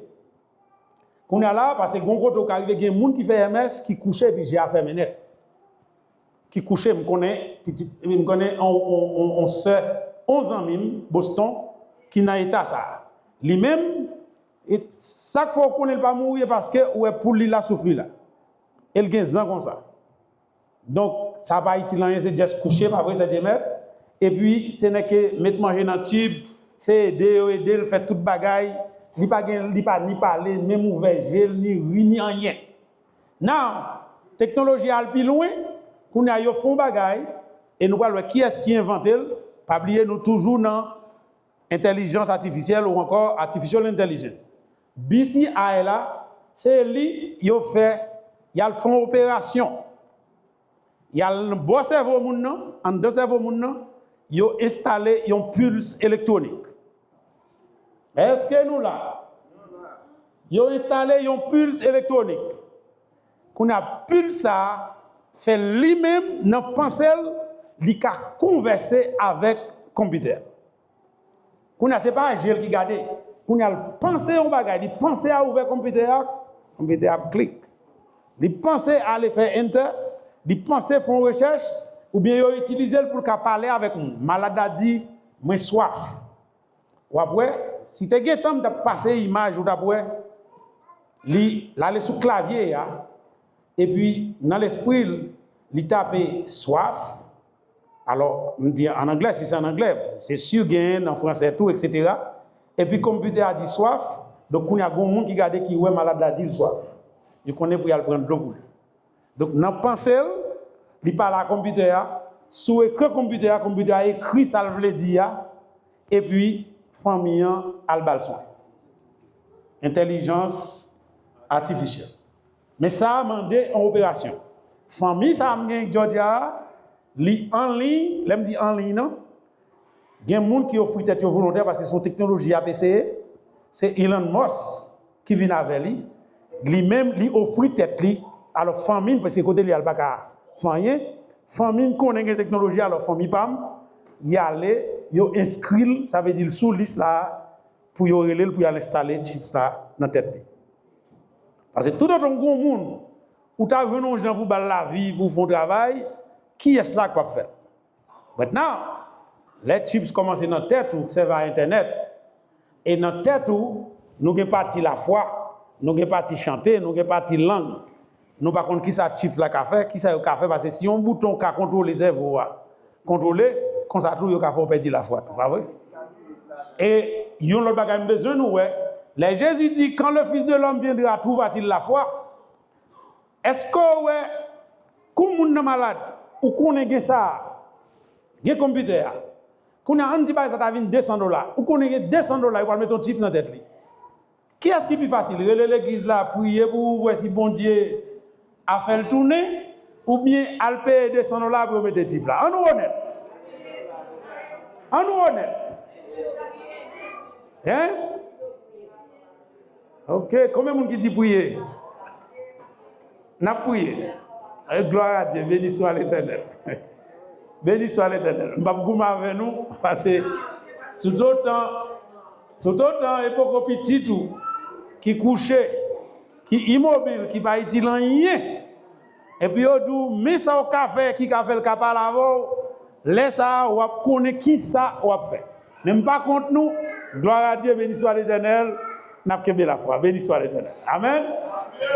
Kounye a la, paske gon kote ou ka rive gen moun ki fè M S, ki kouche epi je a fèmen nèt. Ki kouche, m konnen pitit, m konnen on, on, on, on sè, on zanmi m, Boston, ki nan eta sa a. Li menm, e sa k fè w konnen l pa mouri, e paske ou wè poul li la souf li la. E l gen zan konsa. Donk, sa pa itil anyen, se just kouche, pa vre, sè Djemèt? Epi, se nèg ke met manje nan tib, se ede yo ede l fè tout bagay. Li pa gen, li pa ni pale, menm ouvè je l, ni ri, ni anyen. Now, teknoloji a al pi lwen, kounye a yo fè yon bagay, e nou pral wè kiyès ki envante l. Pa bliye, nou toujou nan entèlijans atifisyèl ou ankò artificial intelligence. B C I la, se li yo fè, y al fè yon operasyon. Y al nan bò sèvo moun nan, anndan sèvo moun nan, yo enstale yon puls elektwonik. Èske nou la? Yo enstale yon puls elektwonik. Kounye a, pil sa a fè li menm, nan panse l, li ka konvèse avèk konpitè a. Kounye a, se pa je l ki gade. Kounye a, l panse yon bagay, li panse a ouvè konpitè a, konpitè a ap klik. Li panse ale fè enter, li panse fè yon rechèch, oubyen yo itilize l pou l ka pale avèk moun. Malad la di, "Mwen swaf." W ap wè, si te gen tan, m t ap pase imaj, ou t ap wè, li, l ale sou klavye a, epi nan lespri l, li tape swaf. Alò, m di an anglè, si se an anglè, se si genyen an fransè tou, etsetera. Epi konpitè a di swaf, donk kounye a gon moun ki gade ki wè malad la di l swaf. Li konnen pou y al pran dlo pou li. Donk, nan panse l, li pale a konpitè a, sou ekran konpitè a, konpitè a ekri sa l vle di a, epi fanmi an al ba l swen. Entèlijans atifisyèl. Men sa a mande yon operasyon. Fanmi sa a m gen Georgia a, li anliy, lè m di anliy nan, gen moun ki ofri tèt yo volontè paske se yon teknoloji y ap eseye. Se Elon Musk ki vin avè li. Li menm, li ofri tèt li. Alò, fanmi m, paske kote li al pa ka fè anyen. Fanmi m konnen gen teknoloji, alò fanmi pa m, y ale, yo enskri l, sa vle di l sou lis la a, pou yo rele l pou y al enstale chips la nan tèt li. Paske toutotan w gon moun, ou ta jwenn yon jan pou ba l lavi, pou fè yon travay, kiyès la k p ap fè l? But now, lè chips kòmanse nan tèt ou, k sèvi a entènèt, e nan tèt ou, nou gen pati lafwa, nou gen pati chante, nou gen pati lang. Nou pa konn kisa chips la ka fè, kisa yo ka fè, paske si yon bouton ka kontwole sèvo a, kontwole, konsa tou yo ka fè w pèdi lafwa tou, pa vre? E yon lòt bagay m bezwen nou wè, lè Jezi di, "Quand le Fils de l'homme viendra, trouvera-t-il la foi?" Èske w wè, kou moun nan malad, ou konnen gen sa a, gen konpitè a. Kounye a, ann di bagay sa ta vin de san dola. Ou konnen gen de san dola, yo pral mete yon chip nan tèt li. Kiyès ki pi fasil? Rele legliz la, priye pou wè si Bondye a fè l tounen, oubyen al peye de san dola pou yo mete chip la? Ann nou onèt. Ann nou onèt. Hein? Ok, konbyen moun ki di priye? N ap priye. Eh, gloire à Dieu, béni soit l'Éternel. Béni soit l'Éternel. M p ap goumen avè nou, paske toutotan, toutotan e poko pitit ou ki kouche, ki imobil, ki pa itil anyen, epi yo di w, men sa w ka fè ki ka fè l ka pale avè w, lè sa a, w ap konnen ki sa w ap fè. Men m pa kont nou, gloire à Dieu, béni soit l'Éternel, n ap kenbe lafwa, béni soit l'Éternel. Amèn.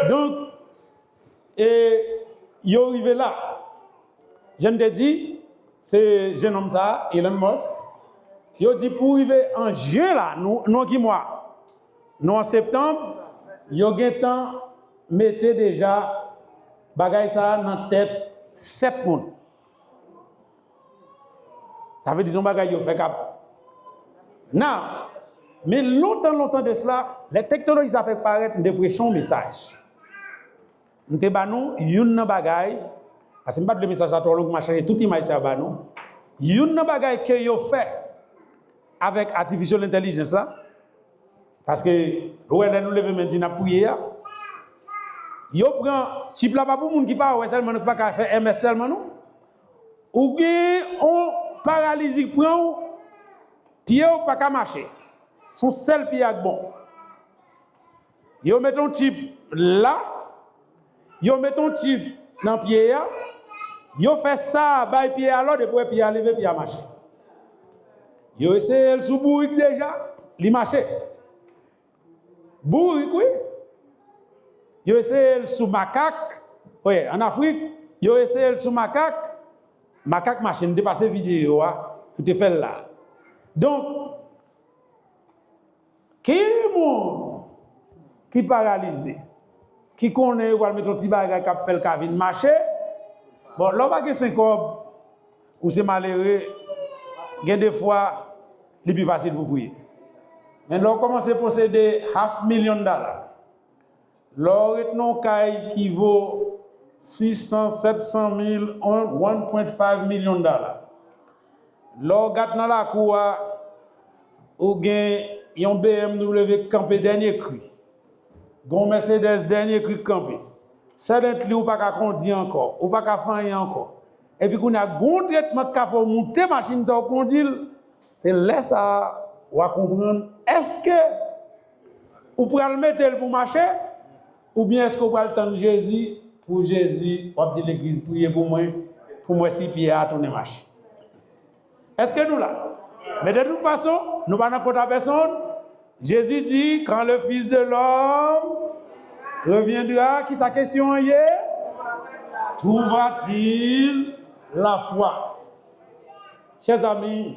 Donk, e yo rive la. Jan m te di, se jennonm sa a, Elon Musk, yo di pou rive an jen la, nou, nou an ki mwa? Nou an septanm, yo gentan mete deja bagay sa a nan tèt sèt moun. Sa vle di se yon bagay yo fè k ap. Now, men lontan, lontan de sila, lè teknoloji sa fèk parèt, m te preche yon mesaj. M te ba nou youn nan bagay, paske m pa t vle mesaj la twò long, m a chanje tout imaj sa yo ba nou. Youn nan bagay ke yo fè avèk artificial intelligence la, paske ou wè lè nou leve men di n ap priye a, yo pran chip la pa pou moun ki pa wè sèlman, nou ki pa ka fè M S sèlman non. Ou gen yon paralizi k pran w, pye w pa ka mache. Se yon sèl pye a k bon. Yo mete yon chip la, yo mete yon chip nan pye a, yo fè sa a bay pye a lòd, epi w wè pye a leve, pye a mache. Yo eseye l sou bourik deja, li mache. Bourik, wi. Yo eseye l sou makak. Wi, ann Afrik, yo eseye l sou makak. Makak mache, m te pase videyo a, ou te fè l la. Donk, ki moun ki paralize, ki konnen yo pral mete yon ti bagay k ap fè l ka vin mache, bon, lè w pa gen senk kòb, ou se malere, gen de fwa, li pi fasil pou priye. Men lè w kòmanse posede half million dollar, lè w ret nan yon kay ki vo sis san, sèt san mil, one point five million dollar, lè w gad nan lakou a, ou gen yon B M W k kanpe dènye kri. Gen yon Mercedes dènye kri k kanpe. Suddenly, ou pa ka kondi ankò, ou pa ka fè anyen ankò. Epi kounye a, gon tretman k ka fè w moute machin sa w kondi l. Se lè sa a, w a konprann, èske ou pral mete l pou mache, oubyen èske ou pral tann Jezi, pou Jezi, w ap di legliz, priye pou mwen, pou m wè si pye a tounen mache. Èske nou la? Men de tout fason, nou pa nan kont a pèsonn. Jezi di, quand le Fils de l'homme reviendra, ki sa kesyon an ye? Trouvera-t-il la foi? Chè zanmi,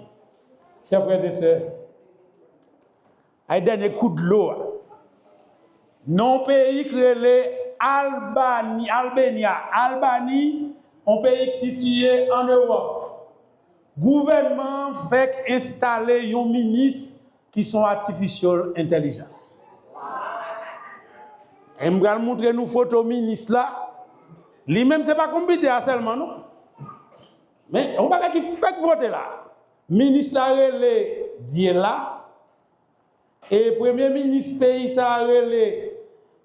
chè frè e sè, ay dènye kou dlo a. Nan yon peyi k rele Albani, Albania, Albani, yon peyi k sitiye an Ewòp. Gouvènman an fèk enstale yon minis ki se yon artificial intelligence. E m pral montre nou foto minis la. Li menm se pa konpitè a sèlman non. Men yon bagay ki fèk vote la. Minis la rele Dyela. E premye minis peyi sa a rele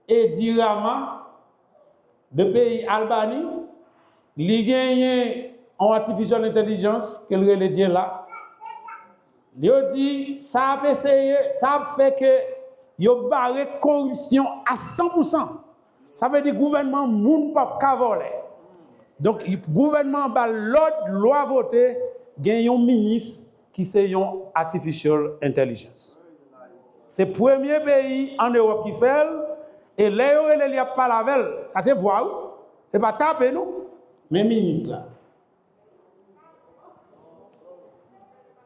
Edi Rama, de peyi Albani. Li genyen yon artificial intelligence ke l rele Dyela. Yo di sa ap eseye, sa ap fè ke yo bare koripsyon a san pou san. Sa vle di gouvènman moun p ap ka vòlè. Donk, gouvènman an ba l lòd, lwa vote, gen yon minis ki se yon artificial intelligence. Se premye peyi an Ewòp ki fè l, e lè yo rele l, y ap pale avè l. Sa se vwa, wi. Se pa tape, non. Men minis la.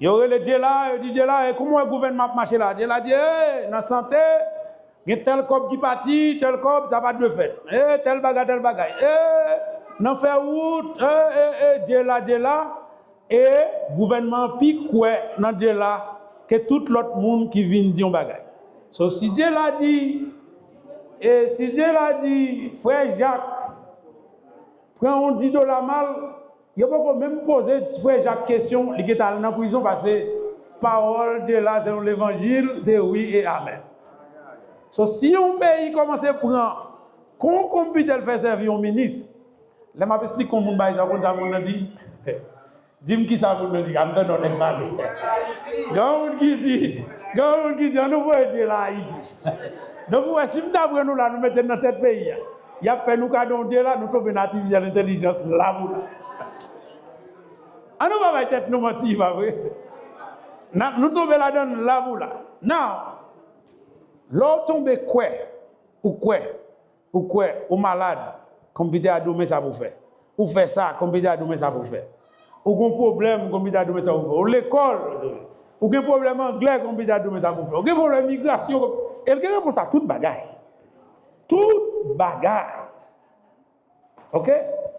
Yo rele Dyela, yo di Dyela, e kòman w wè gouvènman ap mache la? Dyela di, e, nan sante, gen tèl kòb ki pati, tèl kòb, sa pa dwe fèt. E, tèl bagay, tèl bagay. E, nan fè wout, e, e, e, Dyela, Dyela. E gouvènman an pi kwè nan Dyela ke tout lòt moun ki vin di yon bagay. So, si Dyela di, e si Dyela di, frè Jak, pran yon dis dola mal, yo poko menm poze frè Jak kesyon, li gentan al nan prizon, paske pawòl Dyela se yon levanjil, se wi e amèn. So, si yon peyi kòmanse pran, kon konpitè l fè sèvi yon minis, lè m ap esplike yon moun bagay sa, ou konn sa moun nan di? Di m kisa moun nan di, a m tande yon nèg pale. Gen yon moun ki di, gen yon moun ki di, ann nou voye Dyela Ayiti. Donk, ou wè, si m ta pran nou la, nou mete n nan tèt peyi a, y ap fè nou kado yon Dyela, nou tonbe nan artificial intelligence la pou la. Ann nou pa bay tèt nou manti, pa vre? N ap, nou tonbe ladan l la pou la. Now, lè w tonbe kwè, ou kwè, ou kwè, ou malad, konpitè a di w men sa pou w fè. Ou fè sa, konpitè a di w men sa pou w fè. Ou gen yon pwoblèm, konpitè a di w men sa pou w fè. Ou lekòl, ou gen pwoblèm anglè, konpitè a di w men sa pou w fè. Ou gen pwoblèm migrasyon, e l gen repons a tout bagay. Tout bagay. Ok?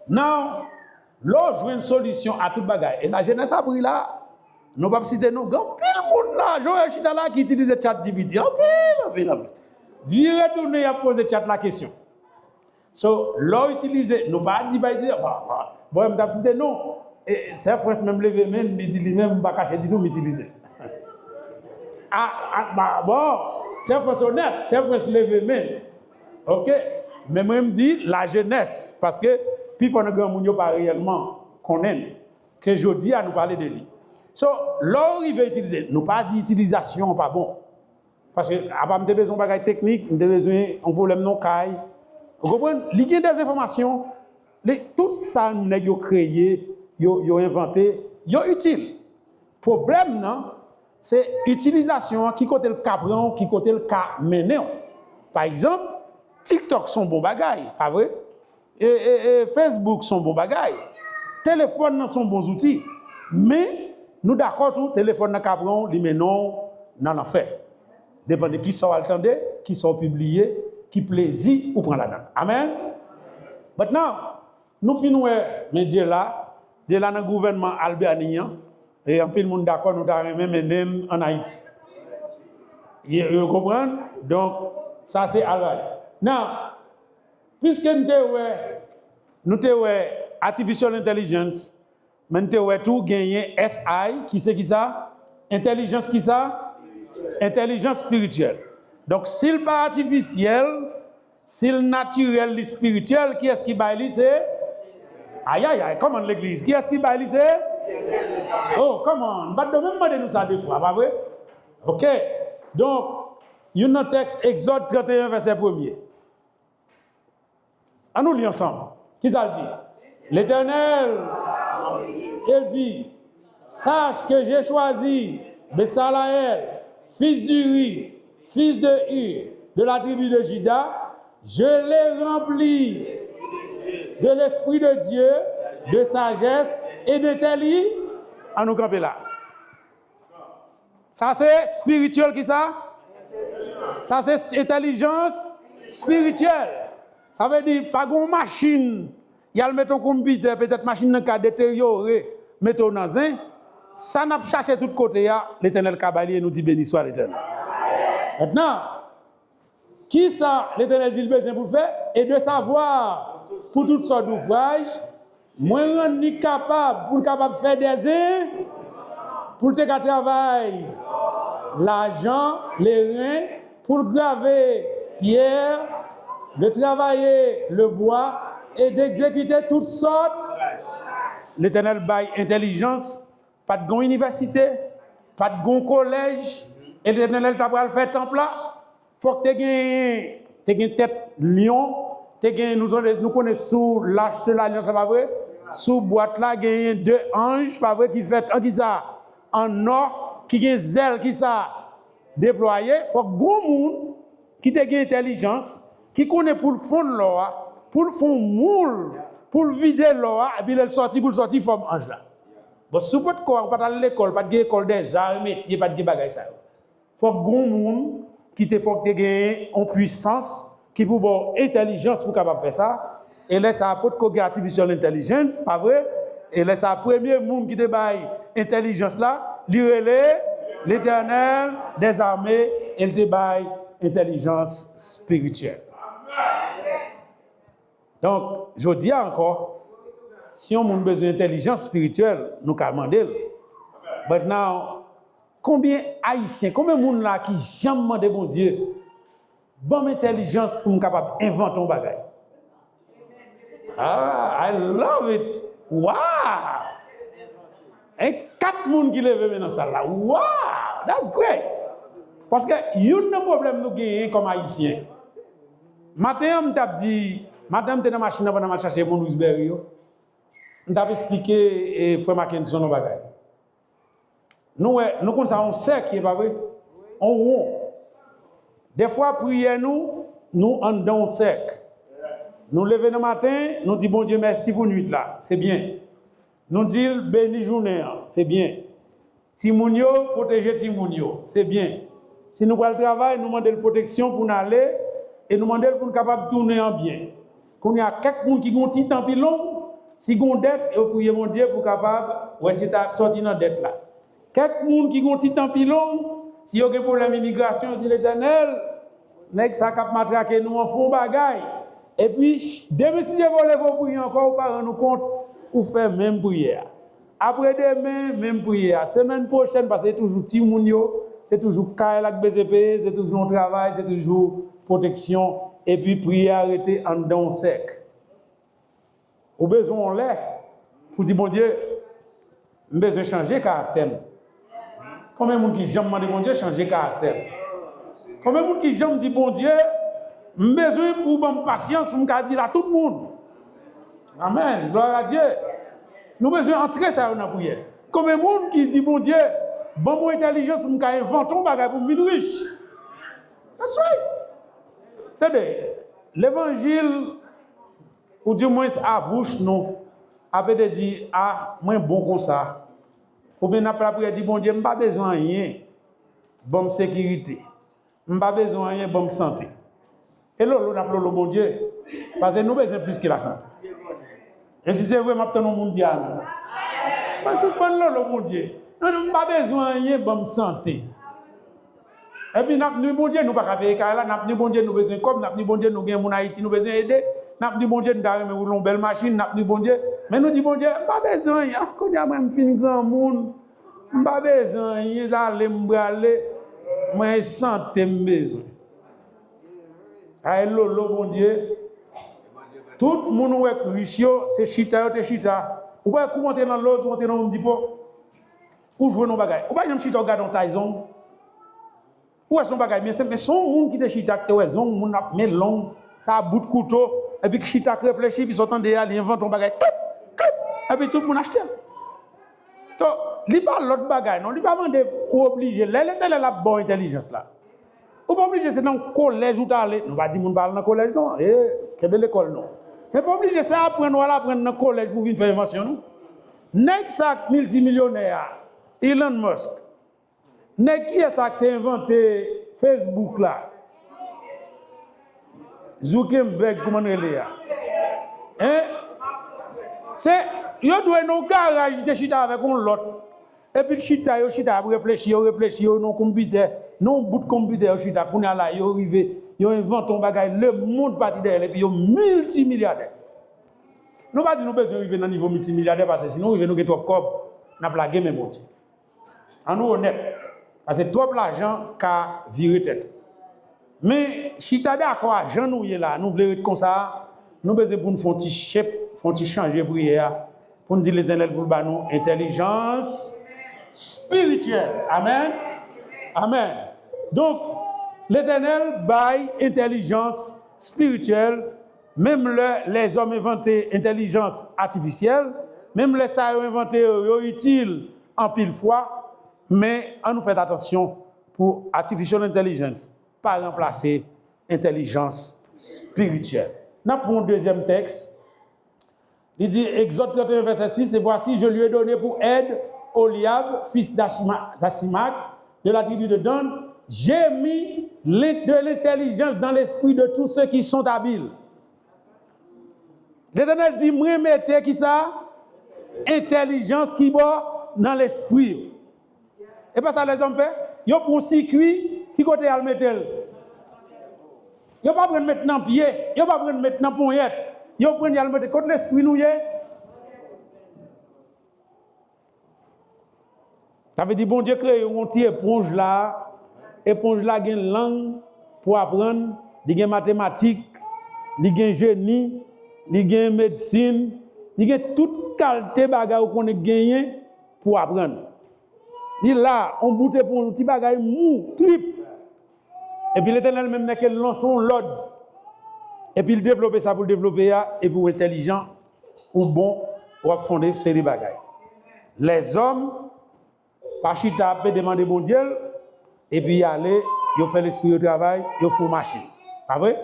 Now, lè w jwenn solisyon a tout bagay, e lajenès ap ri la, nou p ap site non, gen anpil moun la, Joel chita la ki itilize ChatGPT, anpil, anpil, anpil. Vire tounen, y ap poze chat la kesyon. So, lè w itilize, nou pa di pa itilize, bon, bon, bon, m t ap site non, e, Sè Frans menm leve men l, li di li menm, m pa kache ditou, m itilize. A, a, ba, bon, Sè Frans onèt, Sè Frans leve men l. Ok? Men mwen, m di lajenès, paske pifò nan granmoun yo pa reyèlman konnen l, ke jodi a nou pale de li. So, lè w rive itilize, nou pa di itilizasyon an pa bon. Paske, apa m te bezwen yon bagay teknik, m te bezwen yon pwoblèm nan yon kay. Ou konprann? Li gen dèzenfòmasyon. Li, tout sa nèg yo kreye, yo, yo envante, yo itil. Pwoblèm nan, se itilizasyon an, ki kote l ka pran w, ki kote l ka mennen w. Pa egzanp, TikTok se yon bon bagay, pa vre? E, e, e Facebook se yon bon bagay. Telefòn nan se yon bon zouti. Men, nou dakò tou, telefòn nan ka pran w, li mennen w nan lanfè. Depann de kisa w al tande, kisa w pibliye, ki plezi ou pran ladan l. Amèn? But now, nou fin wè, men Dyela, Dyela nan gouvènman Albani an, e anpil moun dakò nou ta renmen mennen l ann Ayiti. Yo, yo konprann? Donk, sa se Albani. Now, piske n te wè, nou te wè artificial intelligence, men n te wè tou genyen S I, ki se kisa? Entèlijans kisa? Entèlijans espirityèl. Donk, si l pa atifisyèl, Si l natirèl, li espirityèl, kiyès ki bay li? Se... Ayayay, kòman legliz? Kiyès ki bay li? Se... Oh, kòman? M pa t dwe menm mande nou sa de fwa, pa vre? Ok. Donk, youn nan tèks, Egzòd trannteyen, vèsè premye. An nou li ansanm. Kisa l di? L'Éternel, el di, Sache que j'ai choisi Betsalaël, fils d'Uri, fils de Hur, de la tribu de Juda, je l'ai rempli de l'Esprit de Dieu, de sagesse et d'intelli-. An nou kanpe la. Sa se espirityèl ki sa? Sa se entèlijans espirityèl. Sa vle di, pa gen yon machin, y al mete yon konpitè, petèt machin nan ka deteryore, mete w nan zen. Sa n ap chache tout kote a, Letènèl ka ba li e nou di, Béni soit l'Éternel. Mentnan, kisa Letènèl di l bezwen pou l fè? Et de savoir pour toutes sortes d'ouvrages, mwen rann li kapab pou l kapab fè dèzen, pou l te ka travay lajan, leren, pou l grave pyè, de travailler le bois et d'exécuter toutes sortes. Letènèl bay entèlijans. Pa t gen yon inivèsite, pa t gen yon kolèj, e Letènèl ta pral fè tanp la. Fòk te gen, te gen tèt lyon, te gen, nou, nou konnen sou lach de lalyans la, pa vre? Sou bwat la, genyen de anj, pa vre, ki fèt an kisa? An nò, ki gen zèl kisa? Deplwaye. Fòk gon moun ki te gen entèlijans, ki konnen pou l fonn lò a, pou l fè yon moul, pou l vide lò a, epi lè l sòti, pou l sòti fòm anj la. Bon, si w potko, ou pa t al lekòl, pa t gen école des arts et métiers, pa t gen bagay sa yo. Fòk gon moun ki te, fòk te gen yon pwisans ki pou ba w entèlijans pou w kapab fè sa. E lè sa a potko gen artificial intelligence, pa vre? E lè sa a premye moun ki te bay entèlijans la, li rele Letènèl dèzame, e l te bay entèlijans espirityèl. Donk, jodi a ankò, si yon moun bezwen entèlijans espirityèl, nou ka mande l. But now, konbyen Ayisyen, konbyen moun la ki janm mande Bondye, ban m entèlijans pou m kapab envante yon bagay? Ah, I love it. Wow! E kat moun ki leve men nan sal la. Wow, that's great. Paske youn nan pwoblèm nou genyen kòm Ayisyen. Maten an, m t ap di, maten an, m te nan machin nan pandan m al chache moun Roxbury yo. M t ap esplike, e, frè Mackenson yon bagay. Nou wè, nou konn sa yon sèk ye, pa vre? Yon won. Dèfwa, priyè nou, nou anndan yon sèk. Nou leve nan maten, nou di Bondye mèsi pou nwit la. Se byen. Nou di l beni jounen an. Se byen. Timoun yo, pwoteje timoun yo. Se byen. Si nou pral travay, nou mande l pwoteksyon pou n ale, e nou mande l pou n kapab tounen an byen. Kounye a, kèk moun ki gen yon ti tan pi long, si gen yon dèt, yo priye Bondye pou kapab wè si ta sòti nan dèt la. Kèk moun ki gen yon ti tan pi long, si yo gen pwoblèm imigrasyon, yo di, Letènèl, nèg sa k ap matrake nou an, fè yon bagay. Epi, demen, si Dye vle, ou priye ankò, ou pa rann ou kont, ou fè menm priyè a. Apre demen, menm priyè a. Semèn pwochèn, paske se toujou timoun yo, se toujou kay la k bezwen peye, se toujou yon travay, se toujou pwoteksyon. Epi priyè a rete anndan yon sèk. Ou bezwen yon lè pou di, Bondye, m bezwen chanje karaktè m. Konbyen moun ki janm mande Bondye chanje karaktè l? Konbyen moun ki janm di, Bondye, m bezwen pou w ban m pasyans pou m ka di l a tout moun? Amèn. Glwa a Dye. Nou bezwen antre sa yo nan priyè. Konbyen moun ki di, Bondye, ban m yon entèlijans pou m ka envante yon bagay pou m vin rich? That's right. Tande, levanjil, oudimwens a bouch nou, ap ede di, a, mwen bon konsa. Oubyen n ap lapriyè di, Bondye, m pa bezwen anyen, ban m sekirite. M pa bezwen anyen, ban m sante. E lolo, n ap lolo Bondye. Paske nou bezwen plis ke lasante. E si se vre, m ap tann yon moun di amèn. Mwen sispann lolo Bondye. Non, non, m pa bezwen anyen, ban m sante. Epi n ap di Bondye, nou pa ka peye kay la, n ap di Bondye, nou bezwen kòb, n ap di Bondye, nou gen moun Ayiti, nou bezwen ede, n ap di Bondye, nou ta renmen woule yon bèl machin, n ap di Bondye, men nou di Bondye, m pa bezwen anyen, ah, kounye a mwen m fin granmoun, m pa bezwen anyen, se ale m prale, mwen e sante m bezwen. Kay Lolo, Bondye. Tout moun ou wè k rich yo, se chita yo te chita. Ou pa wè kou monte nan Loz, monte nan Home Depot. Ou jwenn yon bagay. Ou pa janm chita, ou gade yon tay zong. Ou wè se yon bagay byen senp, men se yon moun ki te chita, ki te wè zong moun ap men long, sa bout kouto, epi ki chita k reflechi, epi sa w tande a, li envante yon bagay, klip, klip, epi tout moun achte l. To, li pa lòt bagay, non, li pa mande ou oblije. Lè Letènèl ap ba w entèlijans la, ou pa oblije se nan kolèj ou t ale. Nou pa di moun pa al nan kolèj, non. E, kenbe lekòl, non. Men pa oblije se aprann ou al aprann nan kolèj pou w vin fè envansyon, non. Nèg sa k miltimilyonè a, Elon Musk, nèg kiyès sa k te envante Facebook la? Zuckerberg, kouman l rele a? Hein? Se, yo dwe nan yon garaj, li te chita avèk yon lòt. Epi l chita, yo chita, ap reflechi, yo reflechi, yo nan yon konpitè, nan yon bout konpitè, yo chita. Kounye a la, yo rive, yo envante yon bagay, lemonn pati dèyè l, epi yo miltimilyadè. Nou pa di nou bezwen rive nan nivo miltimilyadè, paske si nou rive, nou gen twòp kòb, n ap lage men Bondye. An nou onèt. Paske twòp lajan ka vire tèt. Men, chita dakò a jan nou ye la, nou vle ret konsa a, nou bezwen pou n fè yon ti chep, fè yon ti chanje priyè a, pou n di Letènèl pou l ba nou entèlijans espirityèl. Amèn. Amèn. Donk, Letènèl bay entèlijans espirityèl, menm lè lèzòm envante entèlijans atifisyèl, menm lè sa yo envante yo, yo itil anpil fwa, men an nou fè atansyon pou artificial intelligence pa ranplase entèlijans espirityèl. N ap pran yon dezyèm tèks. Li di, Exode trente et un, verset six, et voici, je lui ai donné pour aide Oliab, fils d'Achima- d'Achimac, de la tribu de Dan. J'ai mis l'in- de l'intelligence dans l'esprit de tous ceux qui sont habiles. Letènèl di, mwen mete ki sa? Entèlijans ki bò nan lespri yo. E pa sa lèzòm fè? Yo pran yon sikwi, ki kote y al mete l? Yo pa pran met nan pye, yo pa pran met nan ponyèt. Yo pran y al mete kot lespri nou ye. Sa vle di Bondye kreye yon ti eponj la, eponj la gen lang pou aprann, li gen matematik, li gen jeni, li gen medsin, li gen tout kalte bagay ou konnen genyen pou aprann. Li la, on bout eponj, yon ti bagay mou, trip. Epi Letènèl menm nèk el lanse yon lòd. Epi l devlope sa pou l devlope a, epi w entèlijan, ou bon, w ap fè yon seri bagay. Lèzòm pa chita ap pede mande Bondye l, epi y ale, yo fè lespri yo travay, yo fè w machin. Pa vre?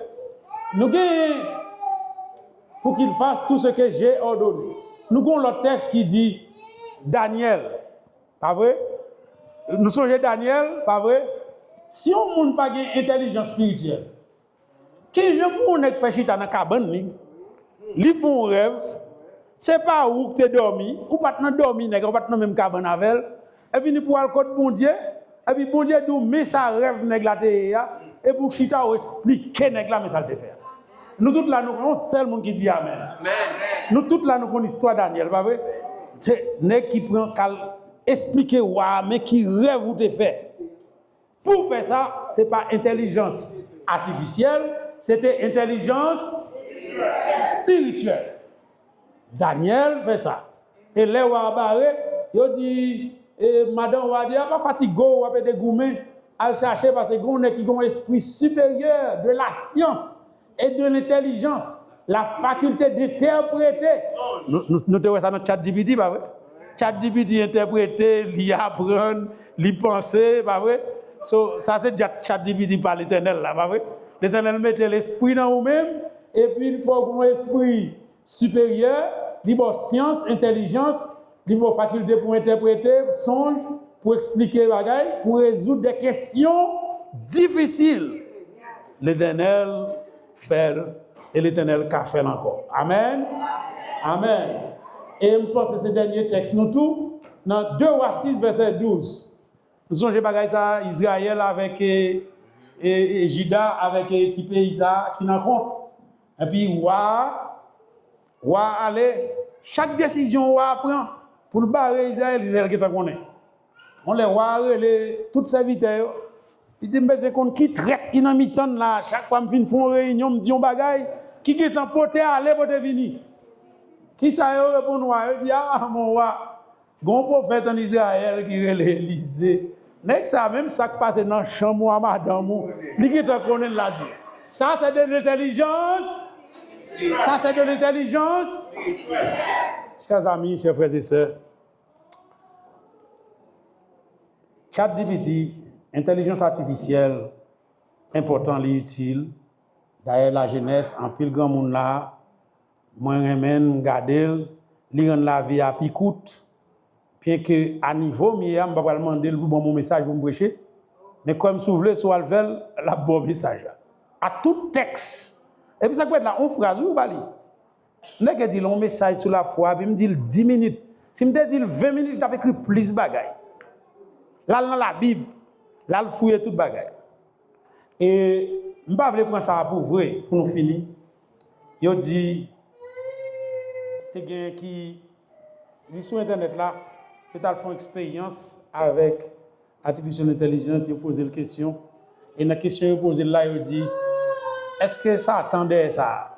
Nou gen pour qu'il fasse tout ce que j'ai ordonné. Nou gen yon lòt tèks ki di Danyèl. Pa vre? Nou sonje Danyèl, pa vre? Si yon moun pa gen entèlijans espirityèl, ki jan pou yon nèg fè chita nan kabann li, li fè yon rèv, se pa ou ki te dòmi, ou pa t nan dòmi nèg la, ou pa t nan menm kabann avè l, epi ni pou al kot Bondye, epi Bondye di w, men sa rèv nèg la te ye a, epi w chita, w esplike nèg la men sa l te fè a. Nou tout la, nou konn yon sèl moun ki di amèn. Nou tout la, nou konn istwa Danyèl, pa vre? Se nèg ki pran k al esplike wa a, men ki rèv ou te fè. Pou w fè sa, se pa entèlijans atifisyèl, se te entèlijans espirityèl. Danyèl fè sa. E lè wa a bare, yo di, e, madanm wa a di, a pa fatige w, w ap ede goumen, al chache, paske gen yon nèg ki gen yon espri siperyè de la science et de l'intelligence, la faculté d'interpréter. Nou, nou, nou te wè sa nan ChatGPT, pa vre? ChatGPT entèprete, li aprann, li panse, pa vre? So, sa se Chat- ChatGPT pa Letènèl la, pa vre? Letènèl mete lespri nan ou menm, epi l fè w gen yon espri siperyè, li ba w syans, entèlijans, li ba w fakilte pou entèprete sonj, pou eksplike bagay, pou rezoud de kesyon difisil. Letènèl fè l, e Letènèl ka fè l ankò. Amèn. Amèn. E m panse se dènye tèks nou tou, nan de Wa sis, vèsè douz. Nou sonje bagay sa a, Izrayèl avèk, e, e, e, Jida avèk, e, ki peyi sa a ki nan kont. Epi wa a, wa a ale, chak desizyon wa a pran pou l bare Izrayèl, Izrayèl gentan konnen. Yon lè wa a rele tout sèvitè yo, Li di, "M bezwen konn ki trèt ki nan mitan n la. Chak fwa m fin fè yon reyinyon, m di yon bagay, ki gentan pote ale, pote vini." Kisa yo reponn wa? Yo di, "A, mon wa, gen yon pwofèt ann Izrayèl ki rele Elize. Nèg sa, menm sa k pase nan chanm ou a madanm ou, li gentan konnen l la di." Sa, c'est de l'intelligence. Ça, c'est de l'intelligence. Chers amis, chers frères et sœurs, ChatGPT, entèlijans atifisyèl, enpòtan, li itil. Dayè, lajenès, anpil granmoun la, mwen renmen l, m gade l, li rann lavi a pi kout. Byenke a nivo m ye a, m pa pral mande l pou ban m yon mesaj pou m preche. Men kwè m, si w vle, si w al fè l, l ap ba w mesaj la. A tout tèks. Epi sa k pi rèd la, yon fraz, wi, ou ba li. Nèg yo di l yon mesaj sou lafwa, epi m di l dis minit. Si m te di l ven minit, li t ap ekri plis bagay. L al nan Labib, l al fouye tout bagay. E m pa vle pran sa a pou vre, pou nou fini. Yo di, te gen ki, li sou entènèt la, yo t al fè yon eksperyans avèk Artificial Intelligence, yo poze l kesyon. E nan kesyon yo poze l la, yo di, "Èske Satan dèyè sa a?"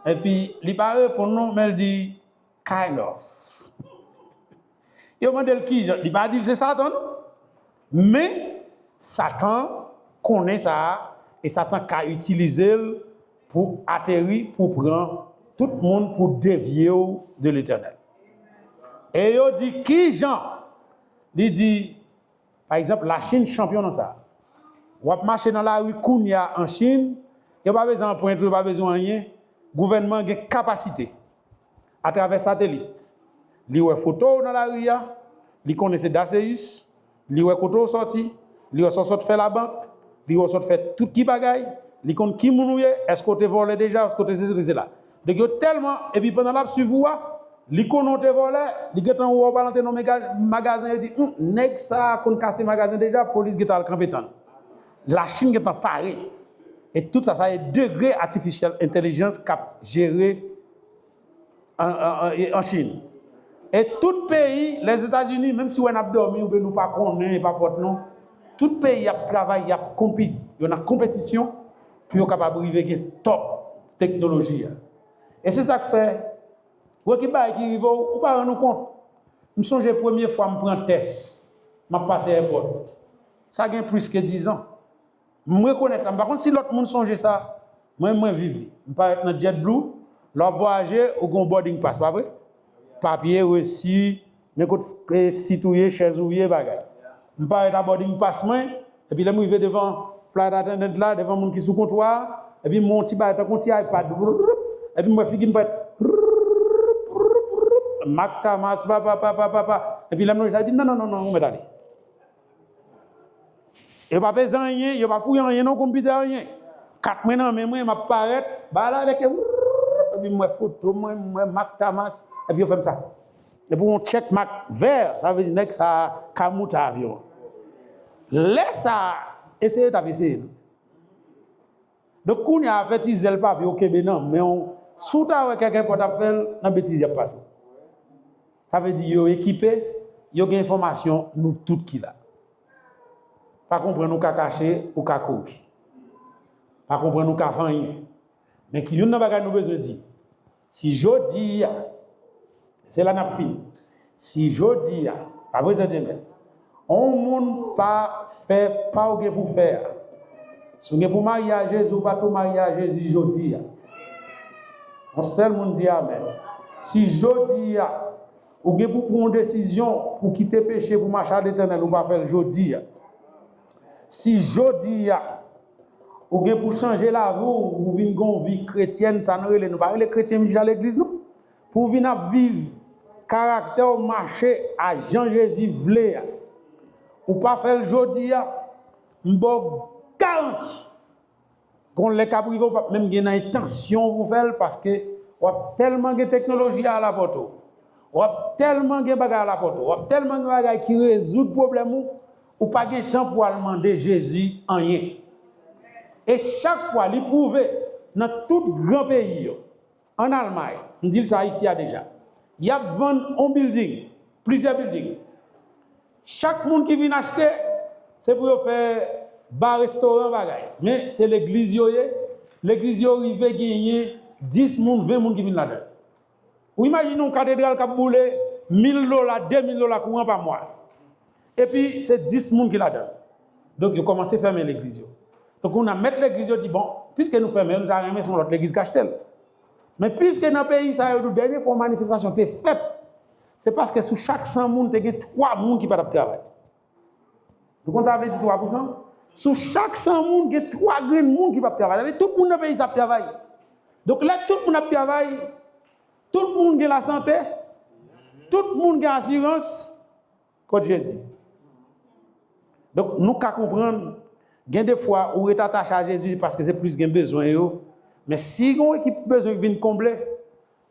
Epi, li pa reponn non, men l di, "Kind of." Yo mande l kijan, li pa di l se Satan, non. Men, Satan konnen sa a, e Satan ka itilize l pou ateri, pou pran tout moun, pou devye w de Letènèl. E yo di, "Kijan?" Li di, pa egzanp, Lachin chanpyon nan sa. W ap mache nan lari kounye a an Chin, yo pa bezwen anprent ou, yo pa bezwen anyen. Gouvènman an gen kapasite, atravè satelit, li wè foto w nan lari a, li konnen se Daseus, li wè kote w sòti, li wè sa w sot fè labank, li wè w sot fè tout ki bagay, li konn ki moun ou ye, èske w te vòlè deja, èske w te sesi, w te sela. Donk yo tèlman, epi pandan l ap swiv ou a, li konnen w te vòlè, li gentan wè w pral antre nan mega-, magazen, yo di, "Hum, nèg sa a konn kase magazen deja, polis gentan al kanpe tann." Lachin gentan pare. E tout sa, sa e degre artificial intelligence k ap jere an, an, an, e an Chin. E tout peyi, Lèzetazini, menm si w wè n ap dòmi, oubyen nou pa konnen, e pa fòt nou, tout peyi ap travay, y ap konpit, yo nan konpetisyon pou yo kapab rive gen top teknoloji a. E se sa k fè, ou wè ki bagay ki rive w, ou pa rann ou kont. M sonje premye fwa m pran tès, m ap pase èpòt. Sa gen plis ke dizan. M rekonèt sa. M pa konn si lòt moun sonje sa. Mwen, mwen viv li. M parèt nan JetBlue. Lè w ap vwayaje, ou gen yon boarding pass, pa vre? Papye, resi, men kot, e, sit ou ye, chèz ou ye, bagay. M parèt a boarding pass mwen, epi lè m rive devan flight attendant la, devan moun ki sou kontwa a, epi m wè yon ti bagay tankou yon ti iPad. Epi m wè figi m parèt. Marc Thomas, pa, pa, pa, pa, pa, pa. Epi lè m lonje sa, li di, "Non, non, non, non, ou mèt ale." Yo pa peze anyen, yo pa fouye anyen nan konpitè, anyen. Kat mwen nan men mwen, m ap parèt, bagay la avèk, epi m wè foto mwen, m wè Marc Thomas, epi yo fè m sa. Epi yon check mark vè, sa vle di nèg sa a ka moute avyon. Lè sa a, eseye t ap eseye l. Donk, kounye a, fè ti zèl papye w kenbe nan men w. Si w ta wè kèk enpòt ap fè l, nan betiz y ap pase w. Sa vle di yo ekipe, yo gen enfòmasyon nou tout ki la. Pa konprann ou ka kache, ou ka kouri. Pa konprann ou ka fè anyen. Men ki youn nan bagay nou bezwen di, si jodi a, se la n ap fini. Si jodi a, pa vre, Sè Jemèl, on moun pa fè pa w gen pou fè a, si w gen pou marye a Jezi, ou pa tou marye a Jezi jodi a. On sèl moun di amèn. Si jodi a, ou gen pou pran yon desizyon pou kite peche, pou mache a Letènèl, ou pa fè l jodi a. Si jodi a, ou gen pou chanje lavi w, ou vin gen yon vi kretyèn, sa nou rele, nou pa rele kretyen vin chita legliz, non. Pou w vin ap viv karaktè w, mache a jan Jezi vle a. Ou pa fè l jodi a, m ba w garanti. Gon lè k ap rive, ou p ap menm gen nan entansyon pou w fè l, paske w ap tèlman gen teknoloji a alapòte w. W ap tèlman gen bagay alapòte w. W ap tèlman gen bagay ki rezoud pwoblèm ou, ou pa gen tan pou w al mande Jezi anyen. E chak fwa, li pwouve nan tout gran peyi yo, ann Almay, m di l sa isi a deja, y ap vann on bilding, plizyè bilding. Chak moun ki vin achte, se pou yo fè ba restoran bagay. Men se legliz yo ye. Legliz yo rive genyen dis moun, ven moun ki vin ladan l. Ou imajine yon katedral k ap boule mil dola, de mil dola kouran pa mwa. Epi se dis moun ki ladan l. Donk yo kòmanse fèmen legliz yo. Donk kounye a mèt legliz yo di, bon, piske nou fèmen, nou ta renmen se yon lòt legliz k achte l. Men piske nan peyi sa yo tou dènye fwa manifestasyon te fèt, se paske sou chak san moun te gen twa moun ki pa t ap travay. Nou konn sa vle di twa pousan? Sou chak san moun, gen twa grenn moun ki p ap travay. Sa vle di tout moun nan peyi sa ap travay. Donk lè tout moun ap travay, tout moun gen lasante, tout moun gen asirans. Kot Jezi? Donk nou ka konprann, gen de fwa ou ret atache a Jezi paske se plis gen bezwen yo. Men si gen yon ekip bezwen ki vin konble,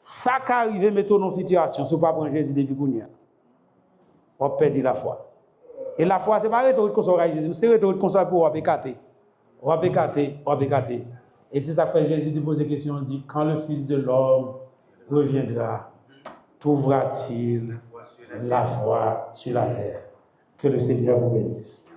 sa ka rive mete w nan yon sitiyasyon, si w pa pran Jezi depi kounye a, w ap pèdi lafwa. E lafwa, se pa retorik konsa w ka Jezi, se retorik konsa pou w ap ekate. W ap ekate, w ap ekate. E se sa k fè Jezi te poze kesyon, di, quand le Fils de l'homme reviendra, trouvera-t-il la foi sur la terre? Que le Seigneur vous bénisse.